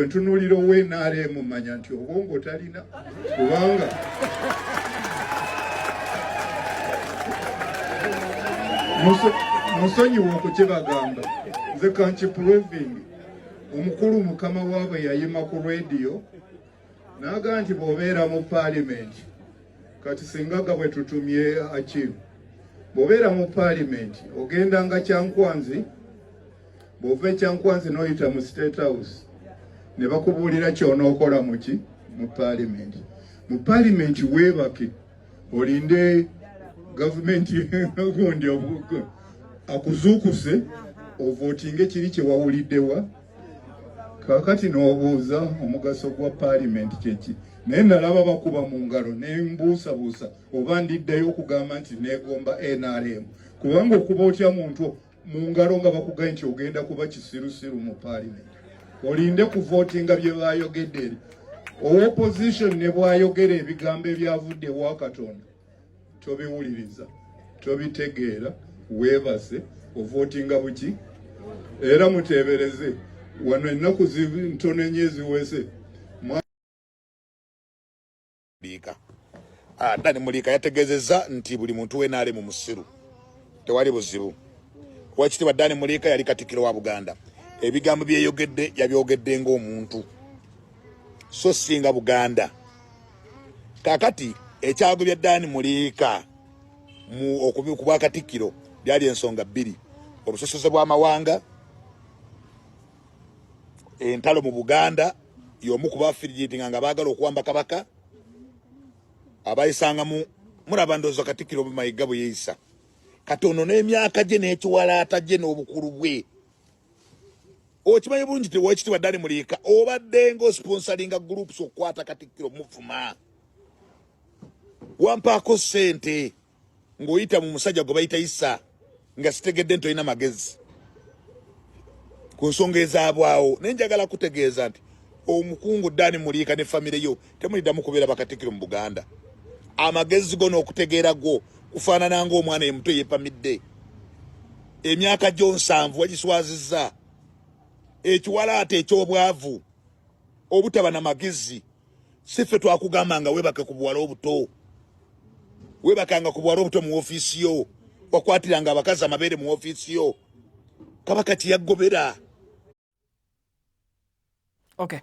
Bwe ntunuulira owa NRM, manya nti obwongo talina, kubanga musonyiwe okukibagamba, nze kanki proving. Omukulu mukama waabwe yayima ku rediyo n'agamba nti bw'obeera mu paalimenti, kati singa ga bwe tutumye Akiru, bw'obeera mu paalimenti ogendanga Kyankwanzi, bw'ova Ekyankwanzi n'oyita mu State House ne bakubuulira ky'onookola muki mu paalimenti. Mu paalimenti weebake olinde gavumenti gundi akuzuukuse ovootinge kiri kye wawuliddewa. Kaakati n'obuuza omugaso gwa paalimenti kyeki? Naye nalaba bakuba mu ngalo ne mbuusabuusa oba ndiddayo okugamba nti neegomba NRM, kubanga okuba otya muntu mu ngalo nga bakugambye nti ogenda kuba kisirusiru mu paalimenti, olinde kuvootinga bye bayogedde eri opposition, ne bwayogera ebigambo ebyavudde ewa Katonda tobiwuliriza, tobitegeera, weebase ovootinga buki. Era muteebereze wano ennaku ntono ennyo eziweze. Muliika. Ah, Dani Muliika yategeezezza nti buli muntu w'NRM musiru, tewali buzibu. Owekitiibwa Dani Muliika yali katikkiro wa Buganda. Ebigambo byeyogedde yabyogedde ng'omuntu, so singa Buganda. Kaakati ekyago bya Dani Muliika mu okubwa katikkiro byali ensonga bbiri: obusosoze bw'amawanga, entalo mu Buganda. Y'omu ku bafirigitinga nga baagala okuwamba Kabaka abayisangamu. Mulaba ndowooza Katikkiro Mayiga bwe yeeyisa katono n'emyaka gye n'ekiwalaata gye n'obukulu bwe. Okimanyi bulungi ti Owekitiibwa Dani Muliika obadde nga osponsoringa groups okukwata Katikkiro muvuma, wampaako ssente ng'oyita mu musajja gwe bayita Isa, nga sitegedde nti olina magezi ku nsonga ezaabwawo. Naye njagala kutegeeza nti omukungu Dani Muliika ne famire yo temuliddamu kubeera bakatikkiro mu Buganda. Amagezi go n'okutegeera gwo kufaanana ng'omwana emuto yeepamidde. Emyaka gyo 70 wagiswazizza ekiwalaata eky'obwavu, obutaba na magezi. Si ffe twakugamba nga weebake ku buwala obuto? Weebakanga ku buwala obuto mu ofiisi yo, wakwatiranga abakazi amabeere mu ofiisi yo. Kabaka kiyagobera. Okay,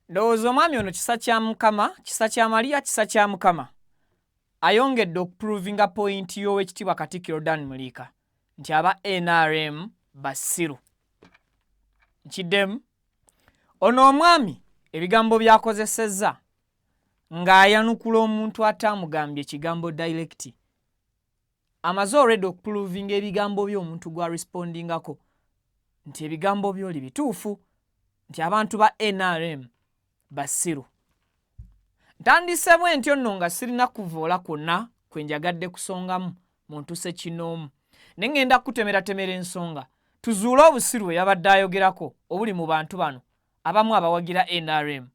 ndowooza omwami ono kisa kya Mukama, kisa kya Mariya, kisa kya Mukama, ayongedde okuprovinga point y'Owekitiibwa Katikkiro Dan Muliika nti aba NRM basiru. Nkiddemu, ono omwami ebigambo by'akozesezza ng'ayanukula omuntu ataamugambye ekigambo direct, amaze already okuprovinga ebigambo by'omuntu gwa respondingako nti ebigambo by'oli bituufu, nti abantu ba NRM basiru. Ntandise bwe ntyo nno nga sirina kuvoola kwonna kwe njagadde kusongamu muntu sekinoomu, ne ŋŋenda kutemeratemera ensonga tuzuule obusiru bwe yabadde ayogerako obuli mu bantu bano abamu abawagira NRM.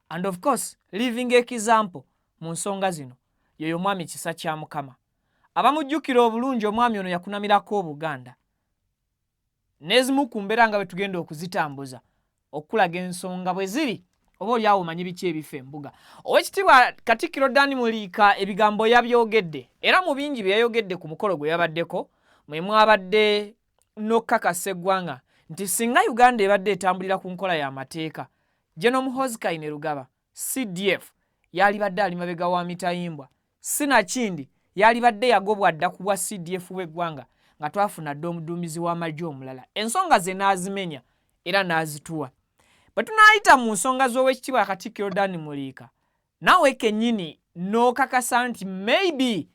And of course, living example mu nsonga zino yoyo omwami Kisa kya Mukama. Abamujjukira obulungi, omwami ono yakunamirako Obuganda n'ezimu ku mbeera nga bwe tugenda okuzitambuza okulaga ensonga bwe ziri, oba oli awo omanyi biki ebifa embuga. Owekitiibwa Katikkiro Dani Muliika ebigambo yabyogedde, era mu bingi bye yayogedde ku mukolo gwe yabaddeko mwe mwabadde n'okukakasa eggwanga nti singa Uganda ebadde etambulira ku nkola y'amateeka, General Muhoozi Kainerugaba CDF yalibadde ali mabega wa mitayimbwa, sinakindi yalibadde yagobwa dda ku bwa CDF bw'eggwanga nga twafuna dda omuduumizi w'amagye omulala. Ensonga ze n'azimenya era n'azituwa. Bwe tunaayita mu nsonga z'Owekitiibwa Katikkiro Dan Muliika, naawe kennyini n'okakasa nti maybe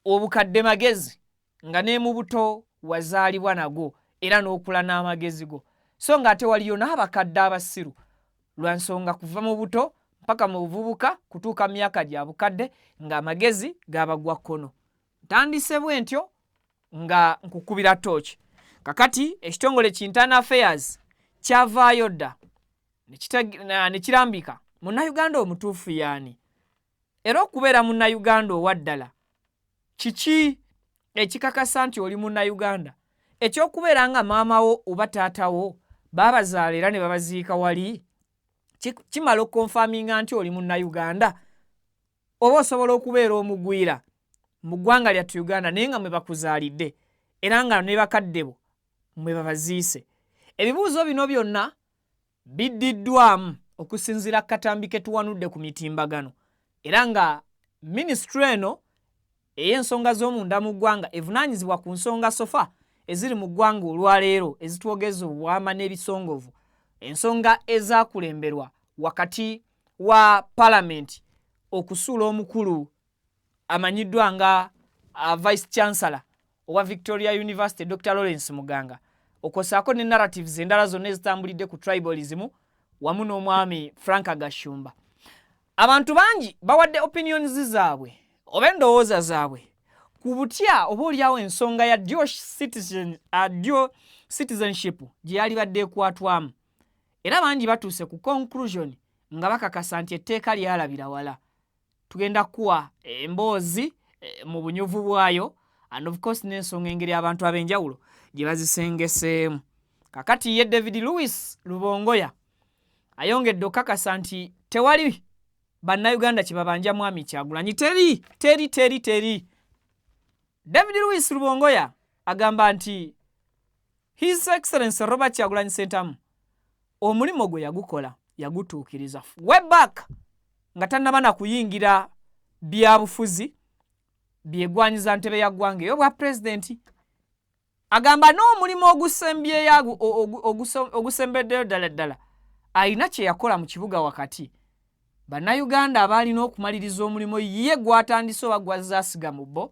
obukadde magezi nga ne mu buto wazaalibwa nago era n'okula n'amagezi go, so ng'ate waliyo n'abakadde abasiru lwa nsonga kuva mu buto mpaka mu buvubuka kutuuka myaka gya bukadde ng'amagezi gabagwa kkono. Ntandise bwe ntyo nga nkukubira tooki. Kakati ekitongole ki Internal Affairs kyavaayo dda ne kirambika Munnayuganda omutuufu yaani, era okubeera Munnayuganda owa ddala kiki ekikakasa nti oli Munnayuganda? Ekyokubeera nga maama wo oba taata wo Baabazaala era ne babaziika wali? Kimala okukonfaminga nti oli Munnayuganda? Oba osobola okubeera omugwira mu ggwanga lyattu Uganda naye nga mwe bakuzaalidde era nga ne bakadde bo mwe babaziise? Ebibuuzo bino byonna biddiddwamu okusinziira ku katambi ke tuwanudde ku mitimbagano era nga minisitule eno ey'ensonga z'omunda mu ggwanga evunaanyizibwa ku nsonga sofa eziri mu ggwanga olwaleero ezitwogeza obwama n'ebisongovu, ensonga ezaakulemberwa wakati wa palamenti okusuula omukulu amanyiddwa nga Vice Chancellor owa Victoria University Dr. Lawrence Muganga, okwosaako ne narratives endala zonna ezitambulidde ku tribalism wamu n'omwami Frank Gashumba. Abantu bangi bawadde opinions zaabwe oba endowooza zaabwe ku butya oba oliawo ensonga ya dual citizenship gye yalibadde ekwatwamu, era bangi batuuse ku conclusion nga bakakasa nti etteeka lyalabira wala. Tugenda kukuwa emboozi mu bunyuvu bwayo and of course n'ensonga engeri abantu ab'enjawulo gye bazisengeseemu. Kakati ye David Lewis Rubongoya ayongedde okukakasa nti tewali bannayuganda kye babanja mwami Kyagulanyi, teri teri teri teri. David Lewis Rubongoya agamba nti His Excellency Robert Kyagulanyi Ssentamu omulimu gwe yagukola yagutuukiriza way back nga tannaba na kuyingira byabufuzi byegwanyiza ntebe ya ggwanga ey'obwa pulezidenti. Agamba n'omulimu ogusembyeyo ogusembeddeyo ddala ddala alina kye yakola mu kibuga wakati. Bannayuganda abaalina okumaliriza omulimu ye gw'atandise oba gw'azze asiga mu bo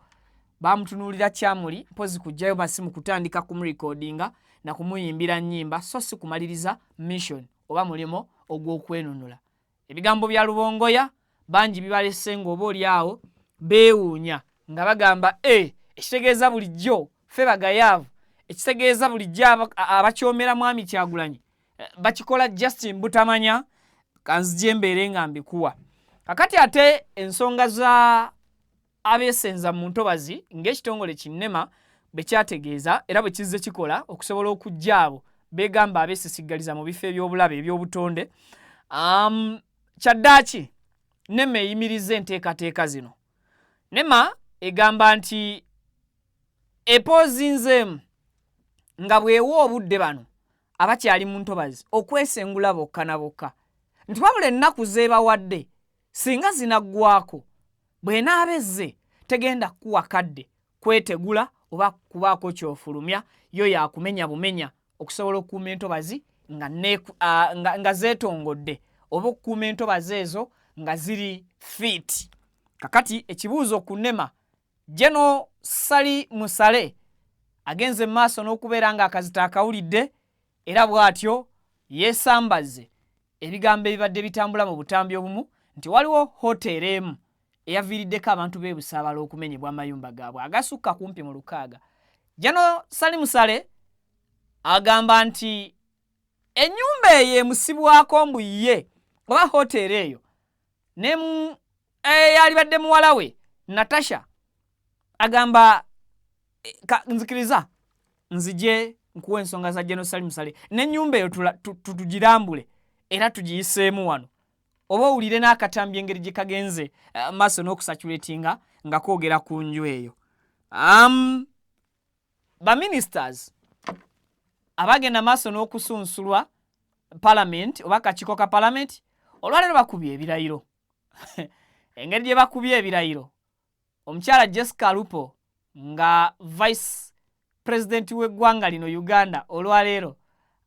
bamutunuulira kyamuli, mpozi kuggyayo masimu kutandika kumurikodinga na kumuyimbira nnyimba, so si kumaliriza mission oba mulimu ogw'okwenunula. Ebigambo bya Rubongoya bangi bibalese ng'oba oli awo beewuunya nga bagamba e ekitegeeza bulijjo ffe bagayaavu, ekitegeeza bulijjo abakyomera mwami Kyagulanyi bakikola just mbutamanya. Kanzije mbeere nga mbikuwa. Kakati ate ensonga za abeesenza mu ntobazi ng'ekitongole kinnema bwe kyategeeza era bwe kizze kikola okusobola okuggya abo beegamba abeesisiggaliza mu bifo eby'obulabe eby'obutonde, kyaddaaki NEMA eyimiriza enteekateeka zino. NEMA egamba nti epoozinzeemu nga bw'ewa obudde bano abakyali mu ntobazi okwesengula bokka na bokka, nti wabula ennaku zeebawadde singa zinaggwako bw'enaaba ezze tegenda kukuwa kadde kwetegula oba kubaako ky'ofulumya, yo yakumenya bumenya okusobola okukuuma entobazi nga zeetongodde oba okukuuma entobazi ezo nga ziri fit. Kakati ekibuuzo ku NEMA, General Sali Musale agenze mu maaso n'okubeera ng'akazito akawulidde era bw'atyo yeesambaze ebigambo ebibadde bitambula mu butambi obumu nti waliwo hoteeri emu eyaviiriddeko abantu b'e Busaabala okumenyebwa amayumba gaabwe agasukka kumpi mu 6. General Sali Musale agamba nti ennyumba eyo emusibwako mbu ye oba hoteeri eyo ne eyalibadde muwala we Natasha agamba nzikiriza nzije nkuwa ensonga za General Sali Musale n'ennyumba eyo tugirambule era tugiyiseemu wano oba owulire n'akatambi engeri gye kagenze maaso n'okusaturatinga nga koogera ku nju eyo. Ba ministers abagenda maaso n'okusunsulwa parliament oba akakiiko ka parliament olwaleero bakubye ebirayiro. Engeri gye bakubye ebirayiro, omukyala Jessica Alupo nga vice president w'eggwanga lino Uganda olwaleero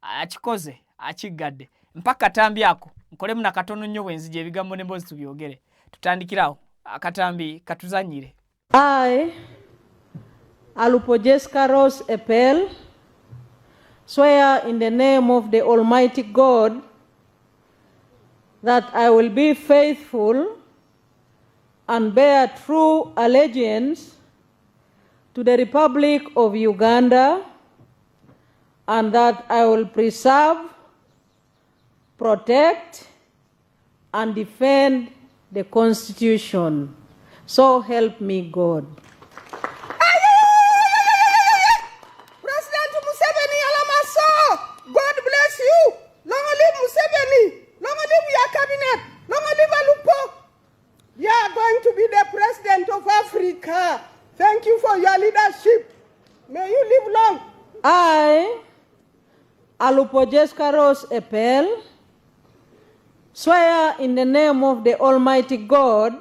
akikoze akiggadde. Mpa katambi ako nkolemu na katono nnyo bwe nzija ebigambo n'emboozi tubyogere. Tutandikirawo akatambi katuzannyire. I, Alupo Jessica Rose Epel, swear in the name of the Almighty God that I will be faithful and bear true allegiance to the Republic of Uganda, and that I will preserve, protect, and defend the Constitution. So help me God. President Museveni Yalamaso, God bless you. Thank you for your leadership. May you live long. I, Alupo Jesca Rose Epel, swear in the name of the Almighty God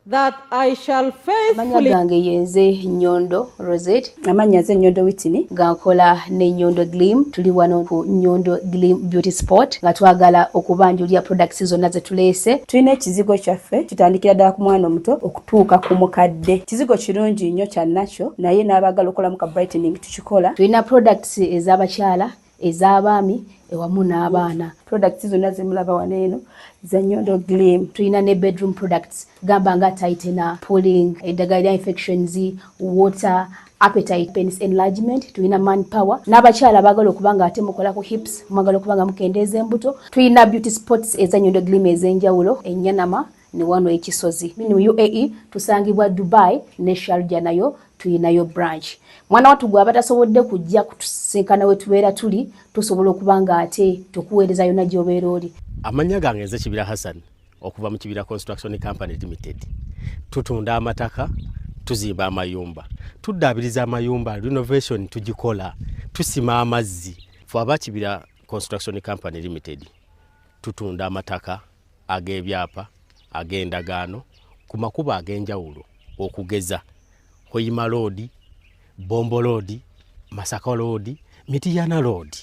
that I shall Amannya faithfully gange yenze Nyondo Rosette. Amannya nze Nyondo Whitney. Nga nkola ne Nyondo Gleam. Tuli wano ku Nyondo Gleam Beauty Spot nga twagala okubanjulira products zonna ze tuleese. Tulina ekizigo kyaffe kitandikira ddala ku mwana omuto okutuuka ku mukadde. Kizigo kirungi nnyo kya nakyo naye n'abaagala okukolamu ka brightening tukikola. Tulina products ez'abakyala, ez'abaami ewamu n'abaana. Products zonna zemulaba wano eno za Nyondo Gleam. Tulina ne bedroom products gamba nga tightener, pulling, eddagala lya infections, water, appetite, penis enlargement, tulina manpower n'abakyala abaagala okuba nga ate mukola ku hips, mwagala okuba nga mukendeeza embuto. Tulina beauty spots eza Nyondo Gleam ez'enjawulo, Ennyanama ne wano ekisozi. Mu UAE tusangibwa Dubai ne Sharjah nayo tulinayo branch. Mwana wattu gwe abatasobodde kujja kutusisinkana we tubeera tuli, tusobola okuba nga ate tukuweereza yonna gy'obeera oli. Amannya gange nze Kibira Hassan okuva mu Kibira Construction Company Limited. Tutunda amataka, tuzimba amayumba, tuddaabiriza amayumba, renovation tugikola, tusima amazzi. Ffe aba Kibira Construction Company Limited tutunda amataka ag'ebyapa, ag'endagaano ku makubo ag'enjawulo okugeza Hoima Road, Bombo Road, Masaka Road, Mityana Road.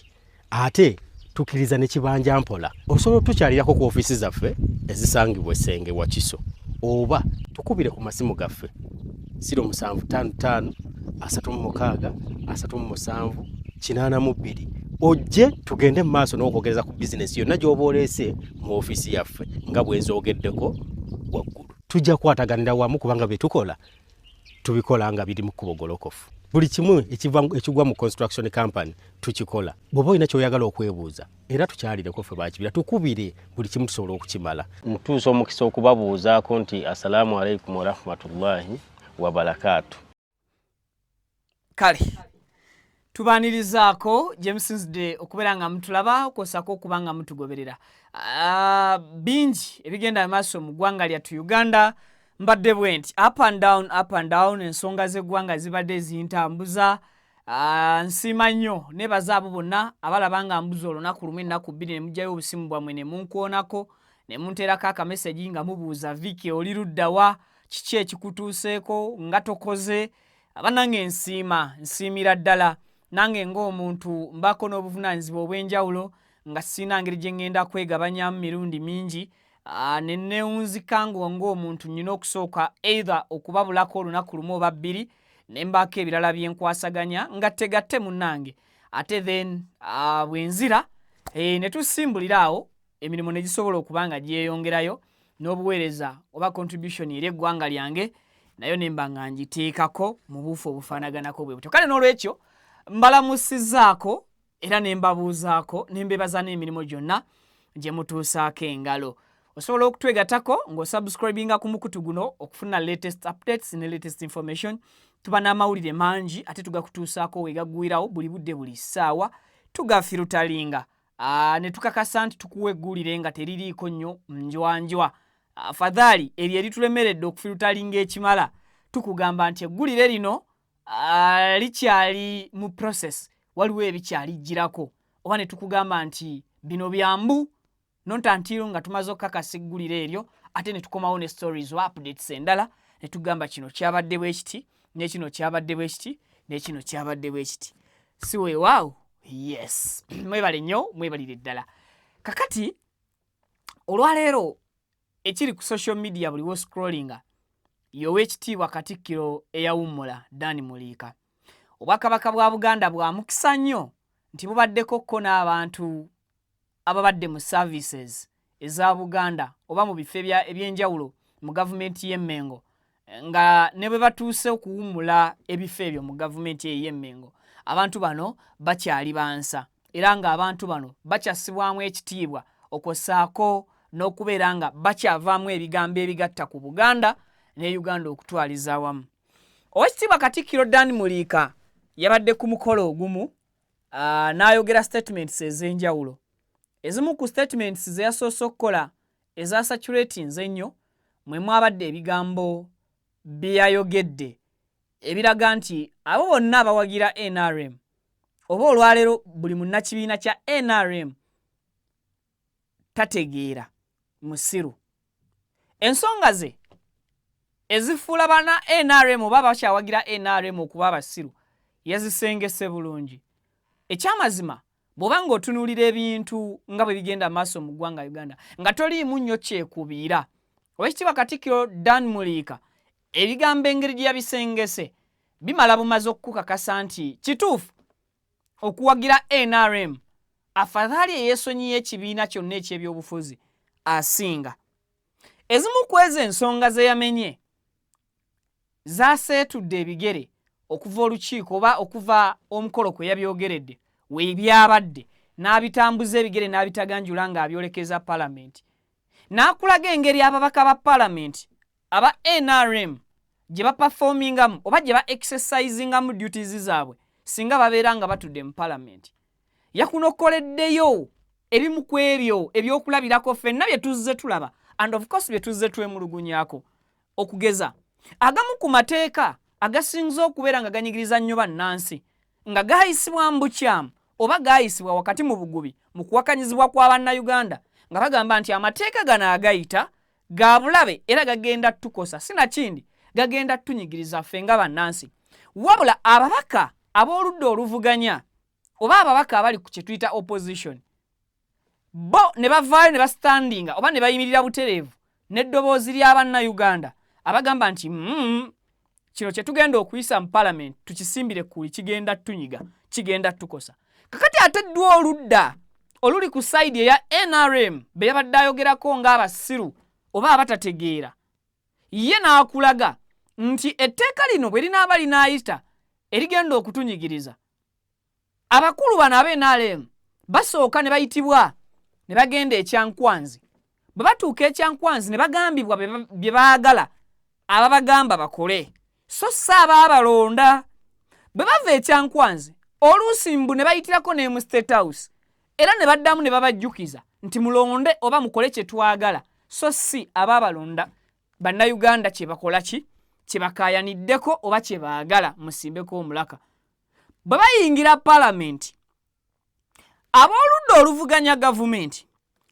Ate tukkiriza ne kibanja mpola. Osobola otukyalirako ku ofiisi zaffe ezisangibwa Essenge Wakiso oba tukubire ku masimu gaffe 0755 36 37 82 ojje tugende mu maaso n'okwogereza ku bizinesi yonna gy'oba oleese mu ofiisi yaffe nga bwe nzoogeddeko waggulu. Tujja kukwataganira wamu kubanga bye tukola tubikola nga biri mu kkubo golokofu. Buli kimu ekigwa mu construction company tukikola. Bw'oba olina ky'oyagala okwebuuza era tukyalireko ffe bakibira, tukubire buli kimu tusobola okukimala. Ntuusa omukisa okubabuuzaako nti assalaamu alaikum warahmatullahi wabarakaatu. Kale tubaanirizaako gye musinzidde okubeera nga mutulaba kwosako okuba nga mutugoberera. Bingi ebigenda mu maaso mu ggwanga lyattu Uganda. Mbadde bwe nti up and down, up and down, ensonga z'eggwanga zibadde zintambuza. Nsiima nnyo nebaza abo bonna abalaba nga mbuza olunaku lumu ennaku bbiri ne muggyayo obusimu bwammwe ne munkoonako ne munteerako akamesegi nga mubuuza Vicky oli ludda wa, kiki ekikutuuseeko nga tokoze. Abannange nsiima, nsiimira ddala. Nange ng'omuntu mbaako n'obuvunaanyizibwa obw'enjawulo nga sirina ngeri gye ŋŋenda kwegabanyamu mirundi mingi. Ne neewunzika ng'omuntu nnina okusooka either okubabulako olunaku lumu oba bbiri ne mbaako ebirala bye nkwasaganya nga tegatte munnange, ate then bwe nzira ne tusimbulira awo emirimu ne gisobola okuba nga gyeyongerayo n'obuweereza oba contribution eri eggwanga lyange nayo ne mba nga ngiteekako mu buufu obufaanaganako bwe butyo. Kale n'olwekyo mbalamusizzaako era ne mbabuuzaako ne mbeebaza n'emirimu gyonna gye mutuusaako engalo. Osobola okutwegattako ng'osubscribinga ku mukutu guno okufuna latest updates ne latest information. Tuba n'amawulire mangi ate tugakutuusaako we gaggwirawo buli budde buli ssaawa, tugafilteringa ne tukakasa nti tukuwa eggulire nga teririiko nnyo njwanjwa. Afadhaali eryo eritulemeredde okufilteringa ekimala, tukugamba nti eggulire lino likyali mu process, waliwo ebikyalijjirako, oba ne tukugamba nti bino byambu not until nga tumaze okukakasa eggulire eryo, ate ne tukomawo ne stories oba updates endala ne tugamba kino kyabadde bwe kiti ne kino kyabadde bwe kiti ne kino kyabadde bwe kiti. Si weewaawo? Yes, mwebale nnyo, mwebalire ddala. Kakati olwaleero ekiri ku social media buli woscrollinga y'Oweekitiibwa Katikkiro eyawummula Dan Muliika. Obwakabaka bwa Buganda bwa mukisa nnyo nti bubaddeko kko n'abantu ababadde mu services eza Buganda oba mu bifo ebyenjawulo mu gavumenti y'Emmengo, nga ne bwe batuuse okuwummula ebifo ebyo mu gavumenti eyo y'Emmengo, abantu bano bakyali bansa era ng'abantu bano bakyassibwamu ekitiibwa okwossaako n'okubeera nga bakyavaamu ebigambo ebigatta ku Buganda ne Uganda okutwaliza awamu. Oweekitiibwa Katikkiro Dan Muliika yabadde ku mukolo ogumu n'ayogera statements ez'enjawulo. Ezimu ku statements ze yasoose okukola eza saturatinze ennyo mwe mwabadde ebigambo bye yayogedde ebiraga nti abo bonna abawagira nrm oba olwaleero buli munnakibiina kya nrm tategeera musiru ensonga ze ezifuula bana nrm oba bakyawagira nrm okuba abasiru yazisengese bulungi ekyamazima bw'oba ng'otunuulira ebintu nga bwe bigenda maaso mu ggwanga uganda nga toliimu nnyo kyekubiira owekitiibwa katikkiro dan muliika ebigambo engeri gye yabisengese bimala bumaze okukukakasa nti kituufu okuwagira nrm afadhaali eyeesonyiye ekibiina kyonna eky'ebyobufuzi asinga ezimu ku ezo ensonga ze yamenye zaseetudde ebigere okuva olukiiko oba okuva omukolo kwe yabyogeredde webyabadde n'abitambuza ebigere n'abitaganjula ng'abyolekeza palamenti n'akulaga engeri ababaka ba palamenti aba nrm gye bapafomingamu oba gye ba exercisingamu duties zaabwe singa babeera nga batudde mu palamenti yakunokoleddeyo ebimu ku ebyo ebyokulabirako ffenna bye tuzze tulaba and of course bye tuzze twemulugunyako okugeza agamu ku mateeka agasinze okubeera nga ganyigiriza nnyo bannansi nga gaayisibwa mu bukyamu oba gaayisibwa wakati mu bugubi mu kuwakanyizibwa kwa bannayuganda nga bagamba nti amateeka gano agayita ga bulabe era gagenda tukosa sinakindi gagenda tunyigiriza ffe nga bannansi wabula ababaka ab'oludda oluvuganya oba ababaka abali ku kye tuyita opposition bo ne bavaayo ne basitandinga oba ne bayimirira butereevu n'eddoboozi lya bannayuganda abagamba nti mm, kino kye tugenda okuyisa mu palamenti tukisimbire kuli kigenda tunyiga kigenda tukosa kakati ate ddwa oludda oluli ku sayidi eya nrm be yabadde ayogerako ng'abasiru oba abatategeera ye n'akulaga nti etteeka lino bwe linaaba linaayita erigenda okutunyigiriza abakulu bano aba nrm basooka ne bayitibwa ne bagenda ekyankwanzi bwe batuuka ekyankwanzi ne bagambibwa bye baagala ababagamba bakole so si abaabalonda bwe bava ekyankwanzi oluusi mbu ne bayitirako ne mu state house era ne baddamu ne babajjukiza nti mulonde oba mukole kye twagala so si abaabalonda bannayuganda kye bakola ki kye bakaayaniddeko oba kye baagala musimbeko omulaka bwe bayingira palamenti ab'oludda oluvuganya gavumenti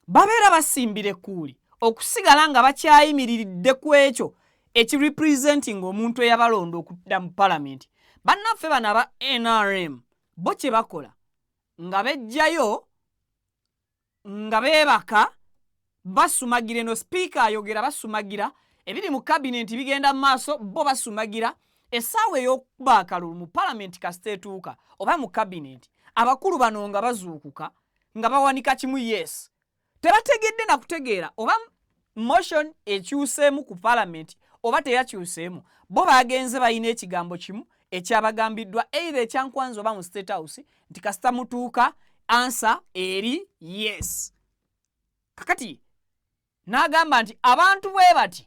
babeera basimbira ekkuuli okusigala nga bakyayimiriridde ku ekyo ekirepresenting omuntu eyabalonda okudda mu palamenti bannaffe bano aba nrm bo kye bakola nga bejjayo nga beebaka basumagira eno sipiika ayogera basumagira ebiri mu kabinenti bigenda mu maaso bo basumagira essaawa ey'okukuba akalulu mu palamenti kasita etuuka oba mu kabinenti abakulu bano nga bazuukuka nga bawanika kimu yes tebategedde na kutegeera oba motion ekyuseemu ku palamenti oba teyakyuseemu bo bagenze balina ekigambo kimu ekyabagambiddwa either ekyankwanzi oba mu state house nti kasita mutuuka ansa eri yes kakati n'agamba nti abantu bwe bati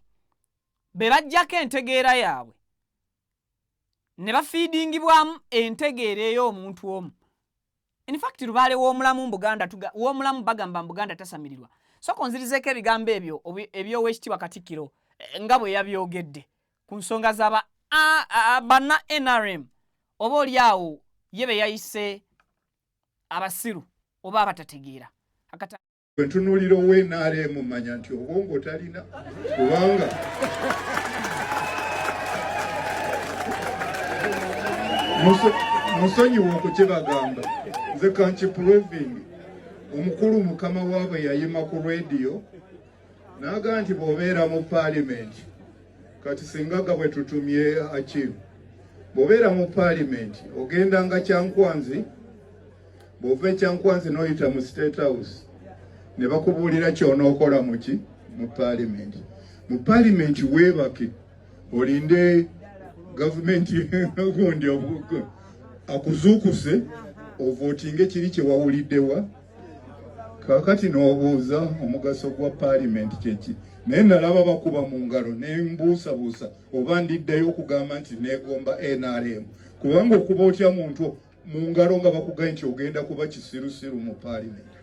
be bajjako entegeera yaabwe ne bafiidingibwamu entegeera ey'omuntu omu in fact lubaale w'omulamu mbuganda w'omulamu bagamba mbuganda tasamirirwa soka onzirizeeko ebigambo ebyo eby'owekitiibwa katikkiro eh, nga bwe yabyogedde ku nsonga zaba banna nrm oba oli awo ye be yayise abasiru oba abatategeera Bwe ntunuulira owa NRM manya nti obwongo talina kubanga musonyiwe okukibagamba nze kanki proving omukulu mukama waabwe yayima ku rediyo n'agamba nti bw'obeera mu paalimenti kati singa ga bwe tutumye Akim bw'obeera mu paalimenti ogendanga Kyankwanzi bw'ova ekyankwanzi n'oyita mu state house ne bakubuulira ky'onookola muki mu paalimenti mu paalimenti weebake olinde gavumenti gundi akuzuukuse ovootinge kiri kye wawuliddewa kaakati n'obuuza omugaso gwa paalimenti kyeki naye nalaba bakuba mu ngalo ne mbuusabuusa oba ndiddayo okugamba nti neegomba nrm kubanga okuba otya muntu mu ngalo nga bakugaye nti ogenda kuba kisirusiru mu paalimenti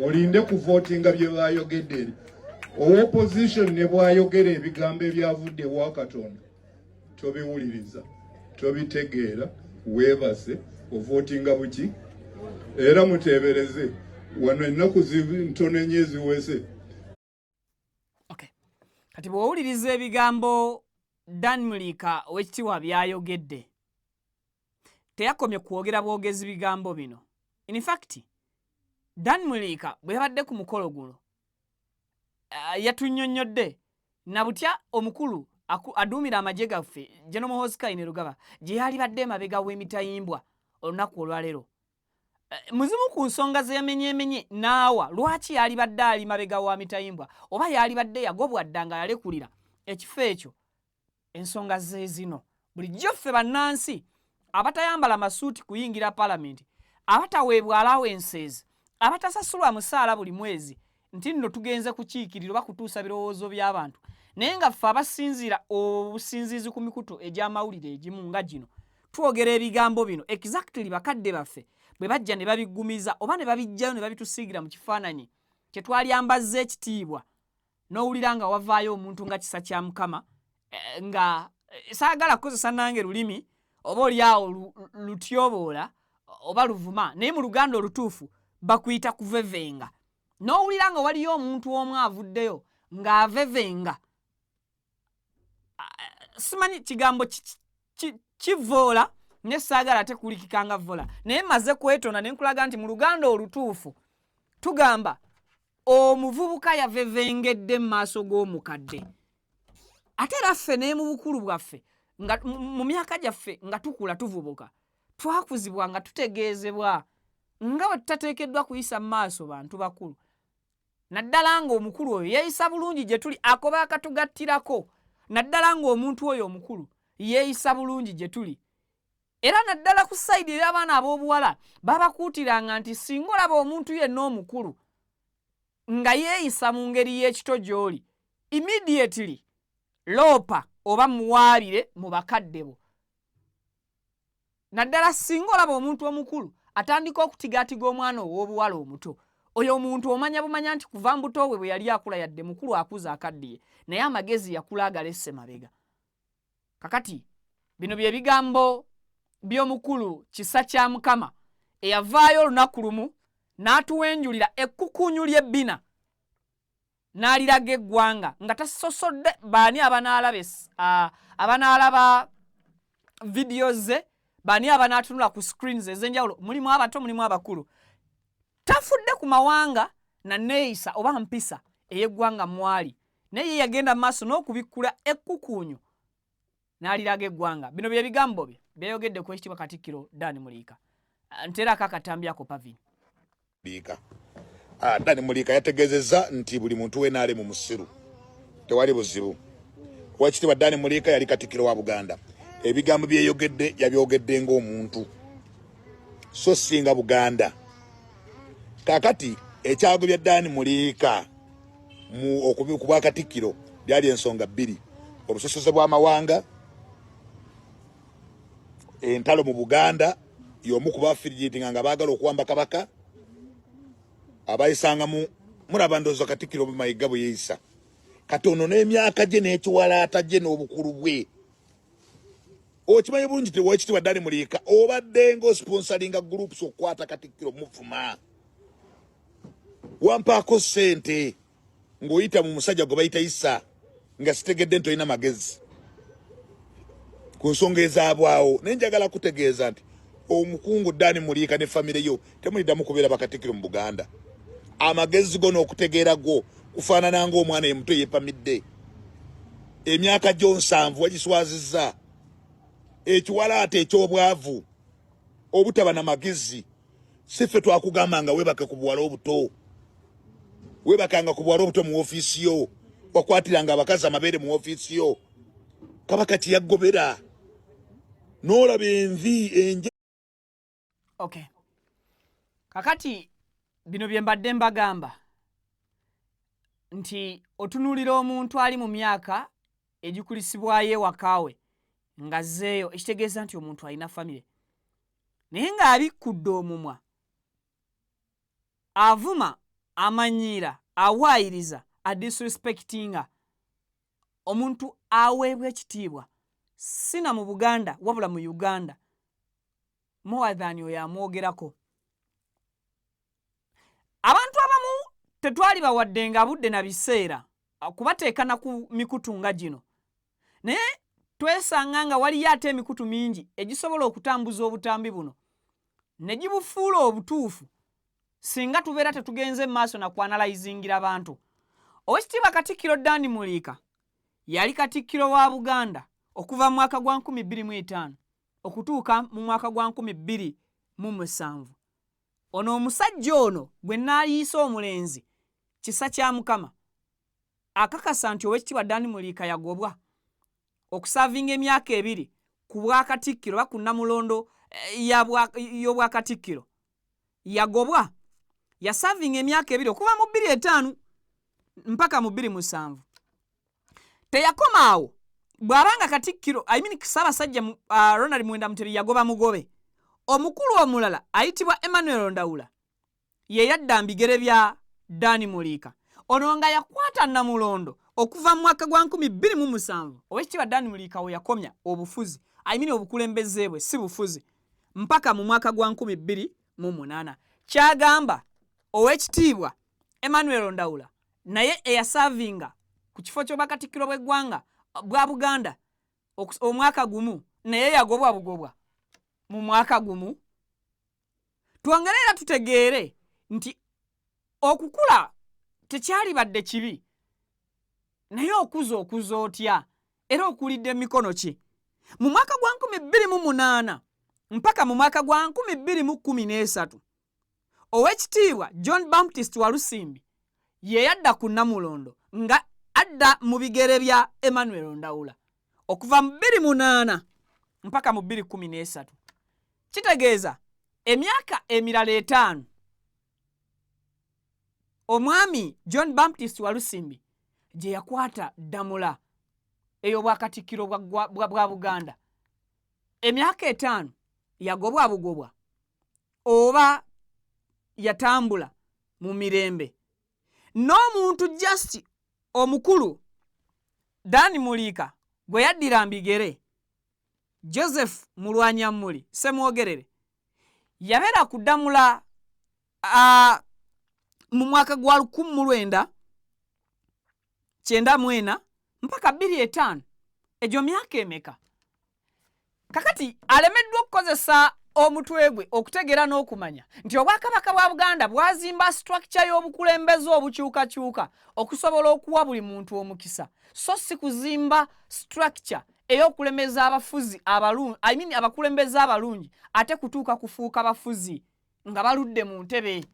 olinde kuvootinga bye bayogedde eri owa opposition ne bwayogera ebigambo ebyavudde ewa katonda Tobiwuliriza, tobitegeera, weebase, ovootinga buki? Era muteebereze wano ennaku ntono ennyo eziweze. Okay. Kati bw'owuliriza ebigambo Dan Muliika ow'ekitiibwa by'ayogedde, teyakomye kwogera bwogezi bigambo bino. In fact, Dan Muliika bwe yabadde ku mukolo guno yatunnyonnyodde na butya omukulu aduumira amagye gaffe General Muhoozi Kainerugaba gye yalibadde emabega w'emitayimbwa olunaku olwaleero. Muzimu ku nsonga ze yamenyeemenye n'awa lwaki yalibadde ali mabega wa mitayimbwa oba yalibadde yagobwa dda nga yalekulira ekifo ekyo. Ensonga ze zino. Bulijjo ffe bannansi abatayambala masuuti kuyingira palamenti, abataweebwa allowances, abatasasulwa musaala buli mwezi nti nno tugenze kukiikirira oba kutuusa birowoozo by'abantu, naye nga ffe abasinziira obusinziizi ku mikutu egy'amawulire egimu nga gino twogera ebigambo bino exactly bakadde baffe bwe bajja ne babiggumiza oba ne babiggyayo ne babitusiigira mu kifaananyi kye twalyambazza ekitiibwa, n'owulira nga wavaayo omuntu nga kisa kya Mukama, nga saagala kukozesa nange lulimi oba oli awo lutyoboola oba luvuma, naye mu Luganda olutuufu bakuyita kuvevenga. N'owulira nga waliyo omuntu omu avuddeyo ng'avevenga, simanyi kigambo kivoola ne saagala ate kulikika nga vola, naye maze kwetonda ne nkulaga nti mu Luganda olutuufu tugamba omuvubuka yavevengedde mu maaso g'omukadde. Ate era ffe naye mu bukulu bwaffe nga mu myaka gyaffe nga tukula tuvubuka, twakuzibwa nga tutegeezebwa nga bwe tutateekeddwa kuyisa mu maaso bantu bakulu, naddala ng'omukulu oyo yeeyisa bulungi gye tuli, akoba akatugattirako, naddala ng'omuntu oyo omukulu yeeyisa bulungi gye tuli. Era naddala ku sayidi ey'abaana ab'obuwala babakuutiranga nti singa olaba omuntu yenna omukulu nga yeeyisa mu ngeri y'ekito gy'oli, immediately loopa oba muwaalire mu bakadde bo. Naddala singa olaba omuntu omukulu atandika okutigaatiga omwana ow'obuwala omuto, oyo omuntu omanya bumanya nti kuva mbuto bwe bwe yali akula, yadde mukulu akuza akaddiye, naye amagezi yakula agalesse mabega. Kakati bino bye bigambo by'omukulu Kisa kya Mukama eyavaayo olunaku lumu n'atuwenjulira ekkukuunyu ly'ebbina n'aliraga eggwanga nga tasosodde baani abanaalaba vidiyo ze, baani abanaatunula ku screens ez'enjawulo, mulimu abato mulimu abakulu. Tafudde ku mawanga na neeyisa oba mpisa ey'eggwanga mwali, naye ye yagenda mu maaso n'okubikkula ekkukuunyu n'aliraga eggwanga. Bino bye bigambo bye byayogedde ku ekitiibwa Katikkiro Dan Muliika. Nteerako akatambi ako Pavin. Muliika. Dan Muliika yategeezezza nti buli muntu w'NRM mu musiru, tewali buzibu. Owekitiibwa Dan Muliika yali Katikkiro wa Buganda. Ebigambo byeyogedde yabyogedde ng'omuntu, so singa Buganda. Kaakati ekyago bya Dan Muliika mu ku bwa Katikkiro byali ensonga bbiri: obusosoze bw'amawanga, entalo mu Buganda. Y'omu ku bafirigitinga nga baagala okuwamba Kabaka abayisangamu. Mulaba ndowooza Katikkiro Mayiga bwe yeeyisa katono n'emyaka gye n'ekiwalaata gye n'obukulu bwe. Okimanyi bulungi ti Owekitiibwa Dan Muliika obadde nga osponsoringa groups okukwata Katikkiro muvuma, wampaako ssente ng'oyita mu musajja gwe bayita Isa, nga sitegedde nti olina magezi ku nsonga ezaabwawo. Naye njagala kutegeeza nti omukungu Dan Muliika ne famire yo temuliddamu kubeera bakatikkiro mu Buganda. Amagezi go n'okutegeera gwo kufaanana ng'omwana emuto yeepamidde. Emyaka gyo 70 wagiswazizza ekiwalaata eky'obwavu, obutaba na magezi. Si ffe twakugamba nga weebake ku buwala obuto? Weebakanga ku buwala obuto mu ofiisi yo, wakwatiranga abakazi amabeere mu ofiisi yo. Kabaka kyeyagobera n'olaba envi enje. Okay, kakati bino bye mbadde mbagamba nti otunuulira omuntu ali mu myaka egikulisibwayo ewaka we ng'azzeeyo, ekitegeeza nti omuntu alina famire, naye ng'abikkudde omumwa, avuma, amanyiira, awaayiriza, adisrespectinga omuntu aweebwa ekitiibwa. sina mu Buganda wabula mu Uganda more than oyo amwogerako. Abantu abamu tetwali bawadde nga budde na biseera kubateeka na ku mikutu nga gino, naye twesanga nga waliyo ate emikutu mingi egisobola okutambuza obutambi buno ne gibufuula obutuufu singa tubeera tetugenze mu maaso na kwanalayizingira bantu. Owekitiibwa Katikkiro Dan Muliika yali Katikkiro wa Buganda okuva mu mwaka gwa 2005 okutuuka mu mwaka gwa 2007. Ono omusajja ono gwe naayiise omulenzi kisa kya Mukama akakasa nti Owekitiibwa Dan Muliika yagobwa okusaavinga emyaka ebiri ku bwakatikkiro oba ku nnamulondo eh, y'obwakatikkiro. Yagobwa, yasaavinga emyaka ebiri okuva mu 2005 mpaka mu 2007. Teyakoma awo, bw'aba nga Katikkiro, I mean Ssaabasajja Ronald Muwenda Mutebi yagoba mugobe, omukulu omulala ayitibwa Emmanuel Ndawula ye yadda mu bigere bya Dan Muliika ono nga yakwata Namulondo okuva mu mwaka gwa 2007 Owekitiibwa Dan Muliika we yakomya obufuzi, I mean obukulembeze bwe si bufuzi, mpaka mu mwaka gwa 2008. Kyagamba Owekitiibwa Emmanuel Ndawula naye eyasaavinga ku kifo ky'obwakatikkiro bw'eggwanga bwa Buganda omwaka gumu naye yagobwa bugobwa mu mwaka gumu. Twongere era tutegeere nti okukula tekyalibadde kibi, naye okuza okuza otya era okulidde mikono ki? Mu mwaka gwa 2008 mpaka mu mwaka gwa 2013 Owekitiibwa John Baptist Walusimbi ye yadda ku Namulondo nga adda mu bigere bya Emmanuel Ndawula okuva mu 2008 mpaka mu 2013. Kitegeeza emyaka emirala etaano omwami John Baptist Walusimbi gye yakwata ddamula ey'obwakatikkiro bwa Buganda. Emyaka etaano yagobwa bugobwa oba yatambula mu mirembe n'omuntu just omukulu Dan Muliika gwe yaddira mbigere Joseph Mulwanyammuli Ssemwogerere yabeera ku ddamula mu mwaka gwa 1994 mpaka 2005. Egyo myaka emeka? Kakati alemeddwa okukozesa omutwe gwe okutegeera n'okumanya nti Obwakabaka bwa Buganda bwazimba structure y'obukulembeze obukyukakyuka okusobola okuwa buli muntu omukisa, so si kuzimba structure ey'okulemeza abafuzi abalungi, I mean abakulembeze abalungi ate kutuuka kufuuka bafuzi nga baludde mu ntebe.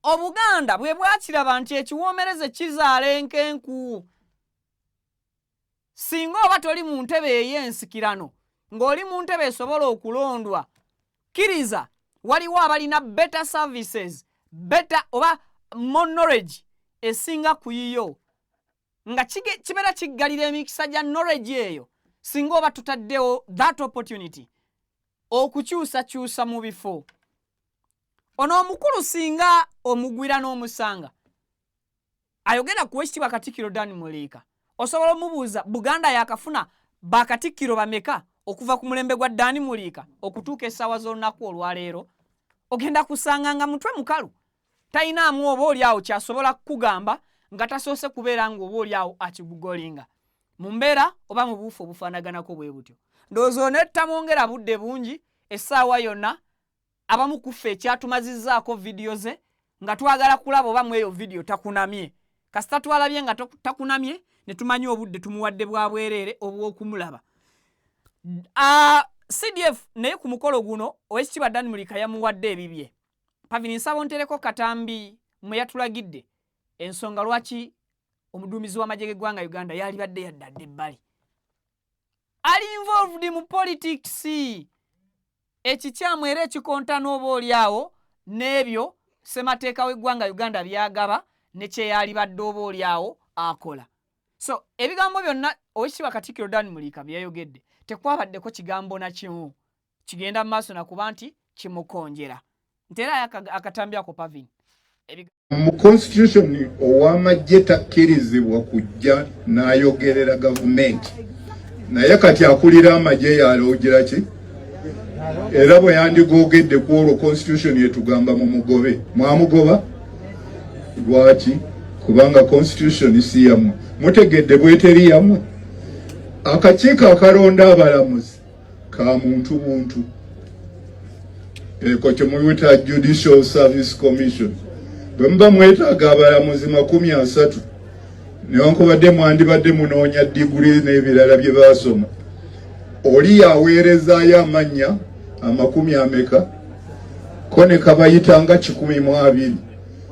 Obuganda bwe bwakiraba nti ekiwoomereze kizaala enkenku. Singa oba toli mu ntebe ey'ensikirano ng'oli mu ntebe esobola okulondwa, kkiriza waliwo abalina better services, better oba more knowledge esinga ku yiyo, nga kibeera kiggalira emikisa gya knowledge eyo singa oba tutaddewo that opportunity okukyusakyusa mu bifo. Ono omukulu singa omugwira n'omusanga ayogera ku Wekitiibwa Katikkiro Dan Muliika, osobola omubuuza Buganda yakafuna bakatikkiro bameka okuva ku mulembe gwa Dan Muliika okutuuka essaawa z'olunaku olwaleero, ogenda kusanga nga mutwe mukalu, talinaamu oba oli awo kyasobola kukugamba nga tasoose kubeera nga oba oli awo akigugolinga mu mbeera oba mu buufu obufaanaganako bwe butyo. Ndowooza onettamwongera budde bungi essaawa yonna. Abamu ku ffe ekyatumazizzaako vidiyo ze nga twagala kulaba oba mu eyo vidiyo takunamye. Kasita twalabye nga takunamye ne tumanya obudde tumuwadde bwa bwereere obw'okumulaba. CDF naye ku mukolo guno Owekitiibwa Dan Muliika yamuwadde ebibye. Pavini, nsaba ontereko katambi mwe yatulagidde ensonga lwaki omuduumizi w'amagye g'eggwanga Uganda yalibadde yaddadde ebbali. Ali involved mu politics ekikyamu era ekikontana oba oli awo n'ebyo ssemateeka w'eggwanga Uganda by'agaba ne kye yalibadde oba oli awo akola. So ebigambo byonna Oweekitiibwa Katikkiro Dan Muliika bye yayogedde tekwabaddeko kigambo na kimu kigenda mu maaso na kuba nti kimukonjera. Nteerayo akatambi ako Pavin. Mu constitution ow'amagye takkirizibwa kujja n'ayogerera gavumenti. Naye kati akulira amagye yaloogira ki? Era bwe yandigoogedde ku olwo constitution yetugamba mumugobe. Mwamugoba? Lwaki? Kubanga constitution si yammwe. Mutegedde bweteri yammwe? Akakiiko akalonda abalamuzi ka muntu buntu, eko kyemuyita Judicial Service Commission. Bwe muba mwetaaga abalamuzi 30, newankubadde mwandibadde munoonya diguli n'ebirala bye baasoma, oli yaweerezaayo amannya amakumi ameka ko ne kabayitanga 120.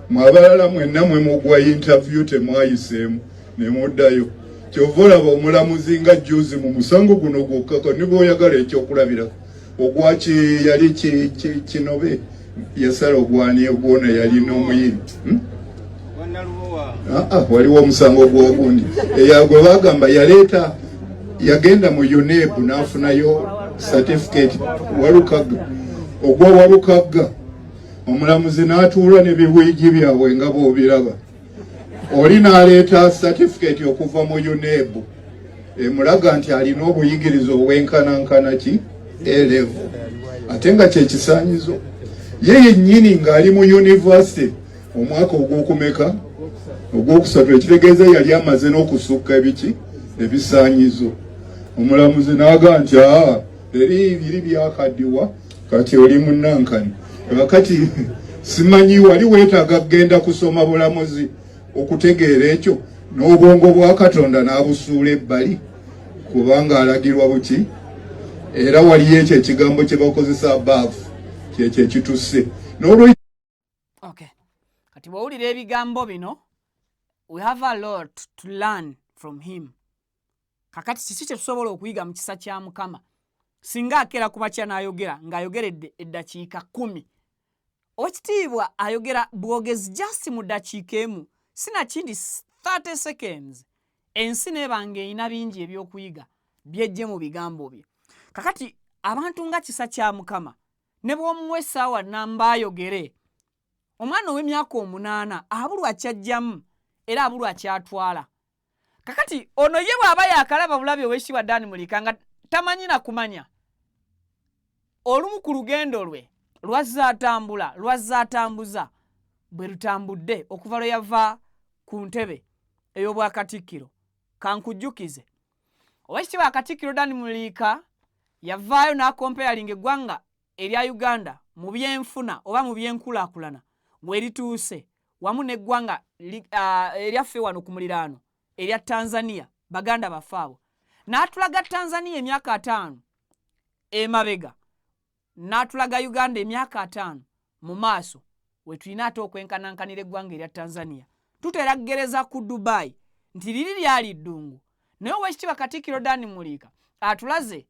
Mwe abalala mwenna mwe mugwa interview temwayiseemu ne muddayo. Kyova olaba omulamuzi nga juzi mu musango guno gwokkaka ne bw'oyagala ekyokulabirako ogwaki yali kinobe yasala ogwani ogwona yali n'omuyini, Ah, ah, waliwo omusango gwogundi eyagwe bagamba yaleeta, yagenda mu UNEB n'afunayo certificate. Walukagga, ogwa Walukagga, omulamuzi n'atuula ne biwiigi byabwe nga bw'obiraba. Oli n'aleeta certificate okuva mu UNEB emulaga nti alina obuyigirize obwenkanankana ki A level, ate nga kyekisaanyizo ye yennyini ng'ali mu university omwaka ogwokumeka, ogwokusatu, ekitegeeza yali amaze n'okusukka ebiki ebisaanyizo. Omulamuzi n'agaa nti aa, eri biri byakaddiwa, kati oli munankani. Kakati simanyi wali weetaaga kugenda kusoma bulamuzi okutegeera ekyo, n'obwongo bwa Katonda n'abusuula ebbali kubanga alagirwa buki. Era waliyo ekyo ekigambo kye bakozesa above, kyekyo ekitusse n'olwe Okay, kati bw'owulira ebigambo bino, we have a lot to learn from him. Kakati kiki kye tusobola okuyiga mu kisa kya Mukama singa akeera ku makya n'ayogera ng'ayogeredde eddakiika 10? Owekitiibwa ayogera bwogezi just mu ddakiika emu, sinakindi 30 seconds, ensi neeba ng'erina bingi ebyokuyiga byejje mu bigambo bye. Kakati abantu nga kisa kya Mukama, ne bw'omuwa essaawa namba ayogere, omwana ow'emyaka 8 abulwa kyajjamu era abulwa kyatwala. Kakati ono ye bw'aba yakalaba bulabi owekitiibwa Dan Mulika nga tamanyi na kumanya olumu ku lugendo lwe lwazze atambula, lwazze atambuza bwe lutambudde okuva lwe yava ku ntebe ey'obwakatikkiro. Kankujjukize, owekitiibwa Katikkiro Dan Muliika yavaayo n'akompayalinga eggwanga erya Uganda mu byenfuna oba mu byenkulaakulana werituuse wamu n'eggwanga eryaffe wano ku muliraano erya Tanzania, baganda baffe abo. N'atulaga Tanzania emyaka 50 emabega, n'atulaga Uganda emyaka 50 mu maaso we tulina ate okwenkanankanira eggwanga erya Tanzania. Tutera kugereza ku Dubai nti liri lyali ddungu, naye owekitiibwa Katikkiro Dan Muliika atulaze